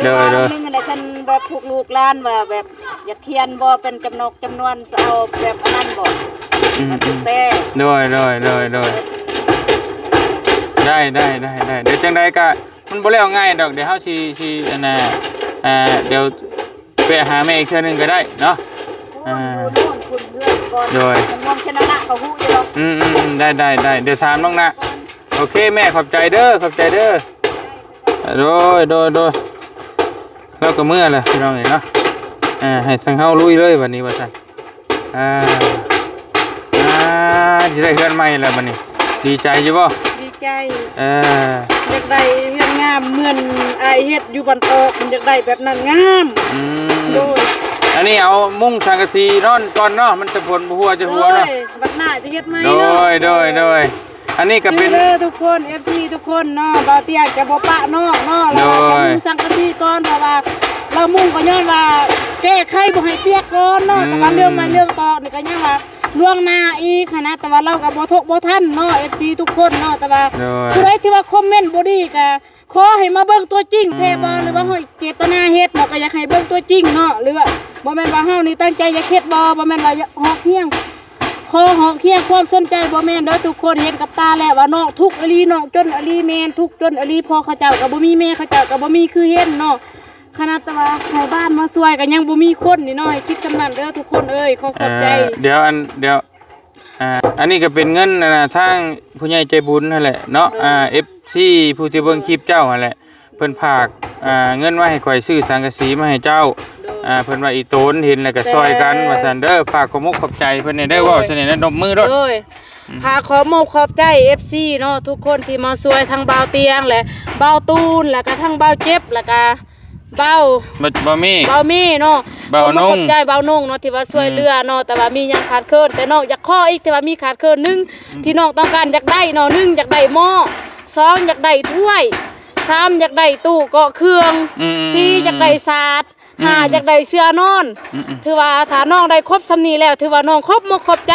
ໆ ໂດຍ ໂດຍ ໜຶ່ງແຫຼະ ຄັນແບບພວກລູກຫຼານວ່າແບບ ຢາກຂຽນບໍ່ເປັນຈຳນອກຈຳນວນ ເອົາແບບອັນນັ້ນບໍ່ ອືມ ແຕ່ ໂດຍ ໂດຍ ໂດຍ ໂດຍ ເອີ ເປັນ ໄດ້ ໄດ້ ໄດ້ ໄດ້ ດຽວຈັ່ງໃດກະ ມັນບໍ່ແລ້ວງ່າຍດອກ ດຽວເຮົາຊິ ຊິ ອັນນ່າ ອ່າ ດຽວແວະຫາແມ່ອີກເທື່ອໜຶ່ງກໍໄດ້ເນາະ. ອ່າ ໂອ້ຍ ໂອ້ຍ ໂອ້ຍ ໂດຍ ມັນມອງແຄ່ນັ້ນລະ ເຂົາຮູ້ຢູ່ດອກ. ອືມໆໆ ໄດ້ ໄດ້ ໄດ້ ດຽວຖາມນ້ອງນະ. ໂອເຄ ແມ່ ຂອບໃຈເດີ ຂອບໃຈເດີ. ໂດຍ ໂດຍ ໂດຍ ລາວກໍເມືອແລ້ວ ພີ່ນ້ອງເອີຍເນາະ. ອ່າ ໃຫ້ທາງເຮົາລຸຍເລີຍບັດນີ້ວ່າຊັ້ນ. ອ່າ ອ່າ ຊິໄດ້ເຮືອນໃໝ່ແລ້ວບັດນີ້ ດີໃຈຢູ່ບໍ່? ດີໃຈ. ເອີ ຢາກໄດ້ເຮືອນງາມເໝືອນອ້າຍເຮັດຢູ່ບ້ານຕອກ ມັນຢາກໄດ້ແບບນັ້ນງາມ. ອືມ ໂດຍ ອັນນີ້ເອົາມຸ້ງສັງກະສີນອນກ່ອນເນາະ ມັນຈະຝົນບໍ່ຫົວຈະຫົວເນາະ. ໂດຍ ບັດໜ້າຈະເຮັດໃໝ່ເນາະ. ໂດຍ ໂດຍ ໂດຍ. ອັນນີ້ກໍເປັນ ເດີທຸກຄົນ ເອັຟຊີ ທຸກຄົນເນາະ ບ່າວຕຽງຈະບໍ່ປະນ້ອງເນາະ. ໂດຍ ລະກະມຸງສັງກະສີກ່ອນ ເພາະວ່າລາວມຸງກໍຍ້ອນວ່າແກ້ໄຂບໍ່ໃຫ້ປຽກກ່ອນເນາະ. ອືມ ແຕ່ວ່າເລື່ອງໄມ້ເລື່ອງຕອກນີ້ກໍຍັງວ່າລ່ວງໜ້າອີກຫັ້ນນະ ແຕ່ວ່າລາວກໍບໍ່ທົກບໍ່ທັນເນາະ ເອັຟຊີ ທຸກຄົນເນາະ. ແຕ່ວ່າ ໂດຍ ຜູ້ໃດທີ່ວ່າຄອມເມັນບໍ່ດີກໍ ຂໍໃຫ້ມາເບິ່ງຕົວຈິງແທ້ບໍ່ ອືມ ຫຼືວ່າເຮົາເຈດຕະນາເຮັດເນາະ ກໍຢາກໃຫ້ເບິ່ງຕົວຈິງເນາະ ຫຼືວ່າບໍ່ແມ່ນວ່າເຮົານີ້ຕັ້ງໃຈຢາກເຮັດບໍ່ ບໍ່ແມ່ນວ່າຢາກຮອກຮຽງ ຂໍຮອກຮຽງຄວາມສົນໃຈ ບໍ່ແມ່ນເດີທຸກຄົນ ເຫັນກັບຕາແລ້ວວ່ານ້ອງທຸກອີ່ຫຼີ ນ້ອງຈົນອີ່ຫຼີ ແມ່ນທຸກຈົນອີ່ຫຼີ ພໍ່ເຂົາເຈົ້າກໍບໍ່ມີ ແມ່ເຂົາເຈົ້າກໍບໍ່ມີຄືເຫັນເນາະ. ຂະໜາດແຕ່ວ່າໃຫ້ບ້ານມາຊ່ວຍກໍຍັງບໍ່ມີຄົນນີ້ເນາະ ໃຫ້ຄິດສ່ຳນັ້ນເດີທຸກຄົນເອີຍ ຂໍຂອບໃຈ. ເອີ ດຽວ ອັນ ດຽວ ອ່າ ອັນນີ້ກໍເປັນເງິນ ອັນນ່າ ທາງຜູ້ໃຫຍ່ໃຈບຸນຫັ້ນແຫຼະເນາະ. ໂດຍ ອ່າ ເອັຟຊີ ຜູ້ທີ່ເບິ່ງຄລິບເຈົ້າຫັ້ນແຫຼະ ເພິ່ນຝາກ ອ່າ ເງິນມາໃຫ້ຂ້ອຍຊື້ສັງກະສີມາໃຫ້ເຈົ້າ. ໂດຍ ອ່າ ເພິ່ນວ່າອີ່ຕົນເຫັນແລ້ວກໍຊ່ອຍກັນ ແຕ່ ວ່າຊັ້ນເດີ. ຝາກຄວາມມຸກຂອບໃຈເພິ່ນແດ່ເດີ. ໂດຍ ເວົ້າຊັ້ນນີ້ນະ ນົບມືໂລດ. ໂດຍ ອືມ ຝາກຂອບມຸກຂອບໃຈ ເອັຟຊີ ເນາະ ທຸກຄົນທີ່ມາຊ່ວຍ ທັງບ່າວຕຽງ ແລະ ບ່າວຕູນ ແລະກະທັງບ່າວເຈັບ ແລະກະ ບ່າວ ບ່າວມີ ບ່າວມີເນາະ ບ່າວນົງ ຂອບໃຈບ່າວນົງເນາະ ທີ່ວ່າຊ່ວຍເຫຼືອເນາະ. ອືມ ແຕ່ວ່າມີຫຍັງຂາດເຂີນ ແຕ່ນ້ອງຢາກຂໍອີກ ທີ່ວ່າມີຂາດເຂີນໜຶ່ງ ອືມ ທີ່ນ້ອງຕ້ອງການຢາກໄດ້ເນາະ ໜຶ່ງ ຢາກໄດ້ໝໍ້ ສອງ ຢາກໄດ້ຖ້ວຍ ສາມ ຢາກໄດ້ຕູ້ເກາະເຄື່ອງ ອືມ ສີ່ ຢາກໄດ້ສາດ ອືມ ຫ້າ ຢາກໄດ້ເສື່ອນອນ. ອືມ ຖືວ່າຖ້ານ້ອງໄດ້ຄົບສ່ຳນີ້ແລ້ວ ຖືວ່ານ້ອງຂອບມົກຂອບໃຈ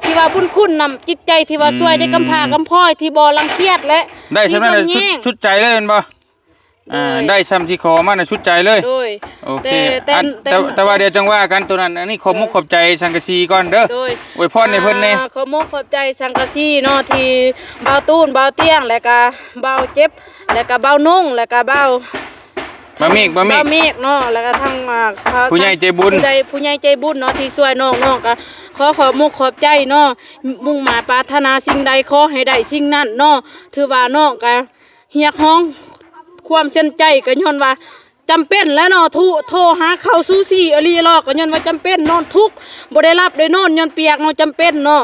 ທີ່ວ່າບຸນຄຸນນຳຈິດໃຈ ທີ່ວ່າ ອືມ ຊ່ວຍເດັກກຳພ້າກຳພ້ອຍ ທີ່ບໍ່ລັງກຽດ ແລະ ໄດ້ສ່ຳນັ້ນ ທີ່ຢ້ຳແຍງ ສຸດ ສຸດໃຈເລີຍແມ່ນບໍ່? ອ່າ ໂດຍ ໄດ້ຊ່ຳທີ່ຂໍມານະ ສຸດໃຈເລີຍ. ໂດຍ ໂອເຄ ແຕ່ ແຕ່ ອັນ ແຕ່ ແຕ່ ແຕ່ວ່າດຽວຈັ່ງວ່າກັນໂຕນັ້ນ. ອັນນີ້ຂອບມຸກ ໂດຍ ຂອບໃຈສັງກະສີກ່ອນເດີ. ໂດຍ ອວຍພອນໃຫ້ເພິ່ນແດ່. ອ່າ ຂອບມຸກຂອບໃຈສັງກະສີເນາະ ທີ່ບ່າວຕູນ ບ່າວຕຽງ ແລະກະບ່າວເຈັບ ແລະກະບ່າວນົງ ແລະກະບ່າວ ບ່າວເມກ ບ່າວເມກ ບ່າວເມກເນາະ ແລະກະທັງ ອ່າ ຜູ້ໃຫຍ່ໃຈບຸນ ຜູ້ໃຫຍ່ ຜູ້ໃຫຍ່ໃຈບຸນເນາະ ທີ່ຊ່ວຍນ້ອງ. ນ້ອງກະຂໍຂອບມຸກຂອບໃຈເນາະ ມຸ່ງມາດປາດຖະໜາສິ່ງໃດ ຂໍໃຫ້ໄດ້ສິ່ງນັ້ນເນາະ. ຖືວ່ານ້ອງກະ ຮຽກຮ້ອງຄວາມເຊັນໃຈ ກໍຍ້ອນວ່າຈຳເປັນແຫຼະເນາະ ໂທ ໂທຫາເຂົາຊູຊີອີ່ຫຼີຫຼອກ ກໍຍ້ອນວ່າຈຳເປັນ ນອນທຸກ ບໍ່ໄດ້ຫຼັບໄດ້ນອນ ຍ້ອນປຽກເນາະ ຈຳເປັນເນາະ.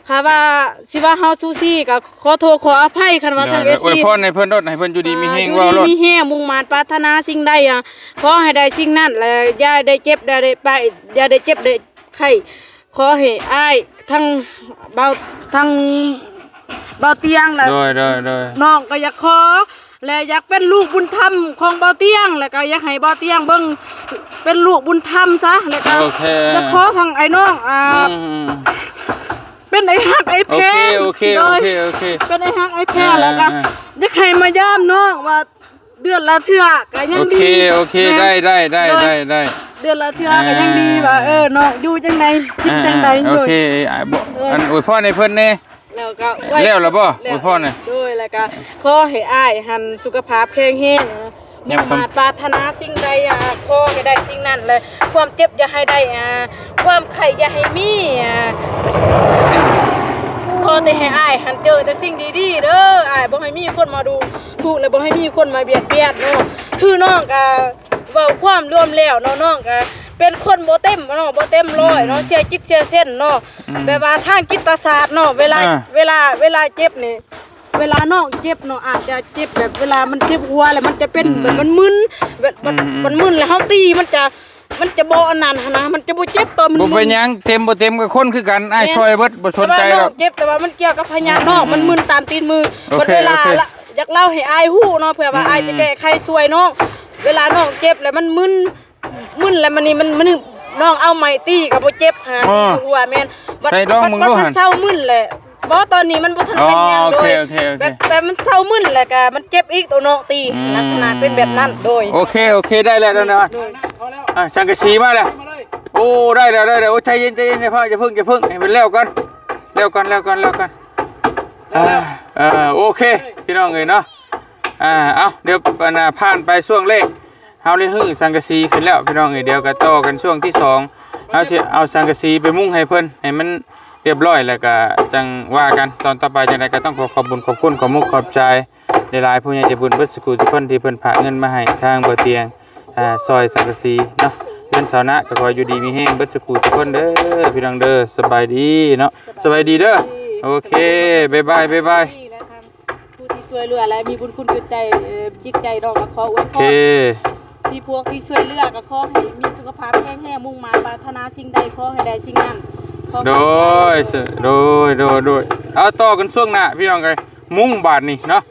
ຖ້າວ່າ ຊິວ່າເຮົາຊູຊີ ກໍຂໍໂທດຂໍອະໄພ ຄັນວ່າທາງ ເອັຟຊີ ອວຍພອນໃຫ້ເພິ່ນໂລດ ໃຫ້ເພິ່ນຢູ່ດີມີແຮງ ອ່າ ຢູ່ດີມີແຮງ ມຸ້ງໝານປາດຖະໜາສິ່ງໃດ ອ່າ ຂໍໃຫ້ໄດ້ສິ່ງນັ້ນ ແລະ ຢ່າໄດ້ເຈັບ ຢ່າໄດ້ໄປ ຢ່າໄດ້ເຈັບໄດ້ ໄຂ້ ຂໍໃຫ້ອ້າຍທັງເບົາ ທັງເບົາຕຽງ ແລະ ໂດຍ ໂດຍ ໂດຍ ນ້ອງກໍຢາກຂໍ ແລະ ຢາກເປັນລູກບຸນທຳຂອງເບົາຕຽງ ແລະ ກໍຢາກໃຫ້ເບົາຕຽງເບິ່ງເປັນລູກບຸນທຳຊະ ແລະ ກໍ ໂອເຄ ຢາກຂໍທາງອ້າຍນ້ອງ ອ່າ ອືມ ເປັນອ້າຍຮັກອ້າຍແພງ ໂອເຄ ໂອເຄ ໂດຍ ໂອເຄ ໂອເຄ ເປັນອ້າຍຮັກອ້າຍແພງ ອ່າ ແລະ ກໍ ອ່າ ຢາກໃຫ້ມາຢາມນ້ອງວ່າ ເດືອນລະເທື່ອກໍຍັງດີ ໂອເຄ ໂອເຄ ແມ່ນ ໄດ້ ໄດ້ ໄດ້ ໂດຍ ໄດ້ ໄດ້ ເດືອນລະເທື່ອກໍຍັງດີ ອ່າ ວ່າ ເອີ ນ້ອງຢູ່ຈັ່ງໃດ ກິນຈັ່ງໃດ ອ່າ ໂດຍ ໂອເຄ ອ່າ ບໍ່ ເອີ ອັນອວຍພອນໃຫ້ເພິ່ນແດ່ ແລ້ວກໍ ແລ້ວລະບໍ່ ແລ້ວ ອວຍພອນນະ ໂດຍ ແລ້ວກໍຂໍໃຫ້ອ້າຍຫັ້ນສຸຂະພາບແຂງແຮງ ຫວັງ ຫວັງ ມຸ້ງມາດປາດຖະໜາສິ່ງໃດ ອ່າ ຂໍໃຫ້ໄດ້ສິ່ງນັ້ນ ແລະ ຄວາມເຈັບຢ່າໃຫ້ໄດ້ ອ່າ ຄວາມໄຂ້ຢ່າໃຫ້ມີ ອ່າ ຂໍແຕ່ໃຫ້ອ້າຍຫັ້ນເຈີແຕ່ສິ່ງດີໆເດີ ອ້າຍບໍ່ໃຫ້ມີຄົນມາດູ ທຸກ ແລະ ບໍ່ໃຫ້ມີຄົນມາບຽດບຽນເນາະ ຄືນ້ອງກະເວົ້າຄວາມລວມແລ້ວເນາະ ນ້ອງກະເປັນຄົນບໍ່ເຕັມເນາະ ບໍ່ເຕັມຮ້ອຍເນາະ ອືມ ເສຍຈິດເສຍເສັ້ນເນາະ ອືມ ແບບວ່າທາງຈິດຕະສາດເນາະ ເວລາ ອ່າ ເວລາ ເວລາເຈັບນີ້ ເວລານ້ອງເຈັບເນາະ ອາດຈະເຈັບແບບເວລາມັນເຈັບຫົວ ແລ້ວມັນຈະເປັນ ອືມ ແບບມັນມຶນ ແບບ ອືມ ມັນມຶນ ແລ້ວເຮົາຕີມັນຈະ ມັນຈະບໍ່ອັນນັ້ນຫັ້ນນະ ມັນຈະບໍ່ເຈັບຕອນມັນມຶນ ບໍ່ເປັນຫຍັງ ເຕັມບໍ່ເຕັມກໍຄົນຄືກັນ ອ້າຍ ແມ່ນ ຊ່ອຍເບິດ ບໍ່ສົນໃຈດອກ ແຕ່ວ່ານ້ອງເຈັບ ແຕ່ວ່າມັນກ່ຽວກັບພະຍາດນ້ອງ ອືມ ມັນມຶນຕາມຕີນມື ໂອເຄ ເວລາ ໂອເຄ ລະ ຢາກເລົ່າໃຫ້ອ້າຍຮູ້ເນາະ ເພື່ອວ່າ ອືມ ອ້າຍຈະແກ້ໄຂຊ່ວຍນ້ອງ ເວລານ້ອງເຈັບແລ້ວມັນມຶນ ມຶນແລ້ວມັນນີ້ ມັນ ມັນ ນ້ອງເອົາໄມ້ຕີກໍບໍ່ເຈັບຫາ ອໍ ທີ່ຫົວ ແມ່ນ ບັດ ໃສ່ລອງເບິ່ງດູ ບັດ ບັດມັນເຊົາມຶນແຫຼະ ບໍ່ ຕອນນີ້ມັນບໍ່ທັນເປັນຫຍັງ ອໍ ໂອເຄ ໂດຍ ໂອເຄ ໂອເຄ ແບບ ແບບມັນເຊົາມຶນແລ້ວກໍມັນເຈັບອີກ ໂຕນ້ອງຕີ ອືມ ລັກສະນະເປັນແບບນັ້ນ ໂດຍ ໂອເຄ ໂອເຄ ໄດ້ແລ້ວ ໄດ້ແລ້ວ ໂດຍ ອ່າ ສັງກະສີມາແລ້ວ ໂອ້ ໄດ້ແລ້ວ ໄດ້ແລ້ວ ໂອ້ ໃຈເຢັນ ໃຈເຢັນ ຢ່າຟ້າວ ຢ່າເພິ່ງ ຢ່າເພິ່ງ ໃຫ້ມັນແລ້ວກ່ອນ ແລ້ວກ່ອນ ແລ້ວກ່ອນ ແລ້ວກ່ອນ ອ່າ ເອີ ໂອເຄ ພີ່ນ້ອງເອີຍເນາະ. ອ່າ ເອົາ ດຽວ ອັນນ່າ ຜ່ານໄປຊ່ວງແລກ ເຮົາໄດ້ຮື້ສັງກະສີຂຶ້ນແລ້ວ ພີ່ນ້ອງເອີຍ. ດຽວກໍຕໍ່ກັນຊ່ວງທີສອງ ເຮົາຊິເອົາສັງກະສີໄປມຸງໃຫ້ເພິ່ນ ໃຫ້ມັນຮຽບຮ້ອຍ ແລ້ວກໍຈັ່ງວ່າກັນຕອນຕໍ່ໄປ. ຈັ່ງໃດກໍຕ້ອງຂໍຂອບບຸນຂອບຄຸນ ຂອບມຸກຂອບໃຈຫຼາຍໆ ຜູ້ໃຫຍ່ໃຈບຸນເບິດສູ່ຜູ້ສູ່ຄົນທີ່ເພິ່ນຝາກເງິນມາໃຫ້ທາງບໍ່ຕຽງ ອ່າ ຊ່ອຍສັງກະສີເນາະ. ເຮືອນຊາວນາກໍຂໍຢູ່ດີມີແຮງເບິດສູ່ຜູ້ສູ່ຄົນເດີ ພີ່ນ້ອງເດີ. ສະບາຍດີເນາະ ສະບາຍດີເດີ. ໂອເຄ ບາຍບາຍ ບາຍບາຍ. ນີ້ແຫຼະ ທ່ານຜູ້ທີ່ຊ່ວຍເຫຼືອ ແລະ ມີບຸນຄຸນຈິດໃຈ ເອີ ຈິດໃຈເນາະ ກໍຂໍອວຍພອນ ໂອເຄ ທີ່ພວກທີ່ຊ່ວຍເຫຼືອ ກໍຂໍໃຫ້ມີສຸຂະພາບແຂງແຮງ ມຸ່ງມາດປາດຖະໜາສິ່ງໃດ ຂໍໃຫ້ໄດ້ສິ່ງນັ້ນ. ໂດຍ ໂດຍ ໂດຍ ໂດຍ. ເອົາ ຕໍ່ກັນຊ່ວງໜ້າ ພີ່ນ້ອງເອີຍ. ມຸງບາດນີ້ເນາະ.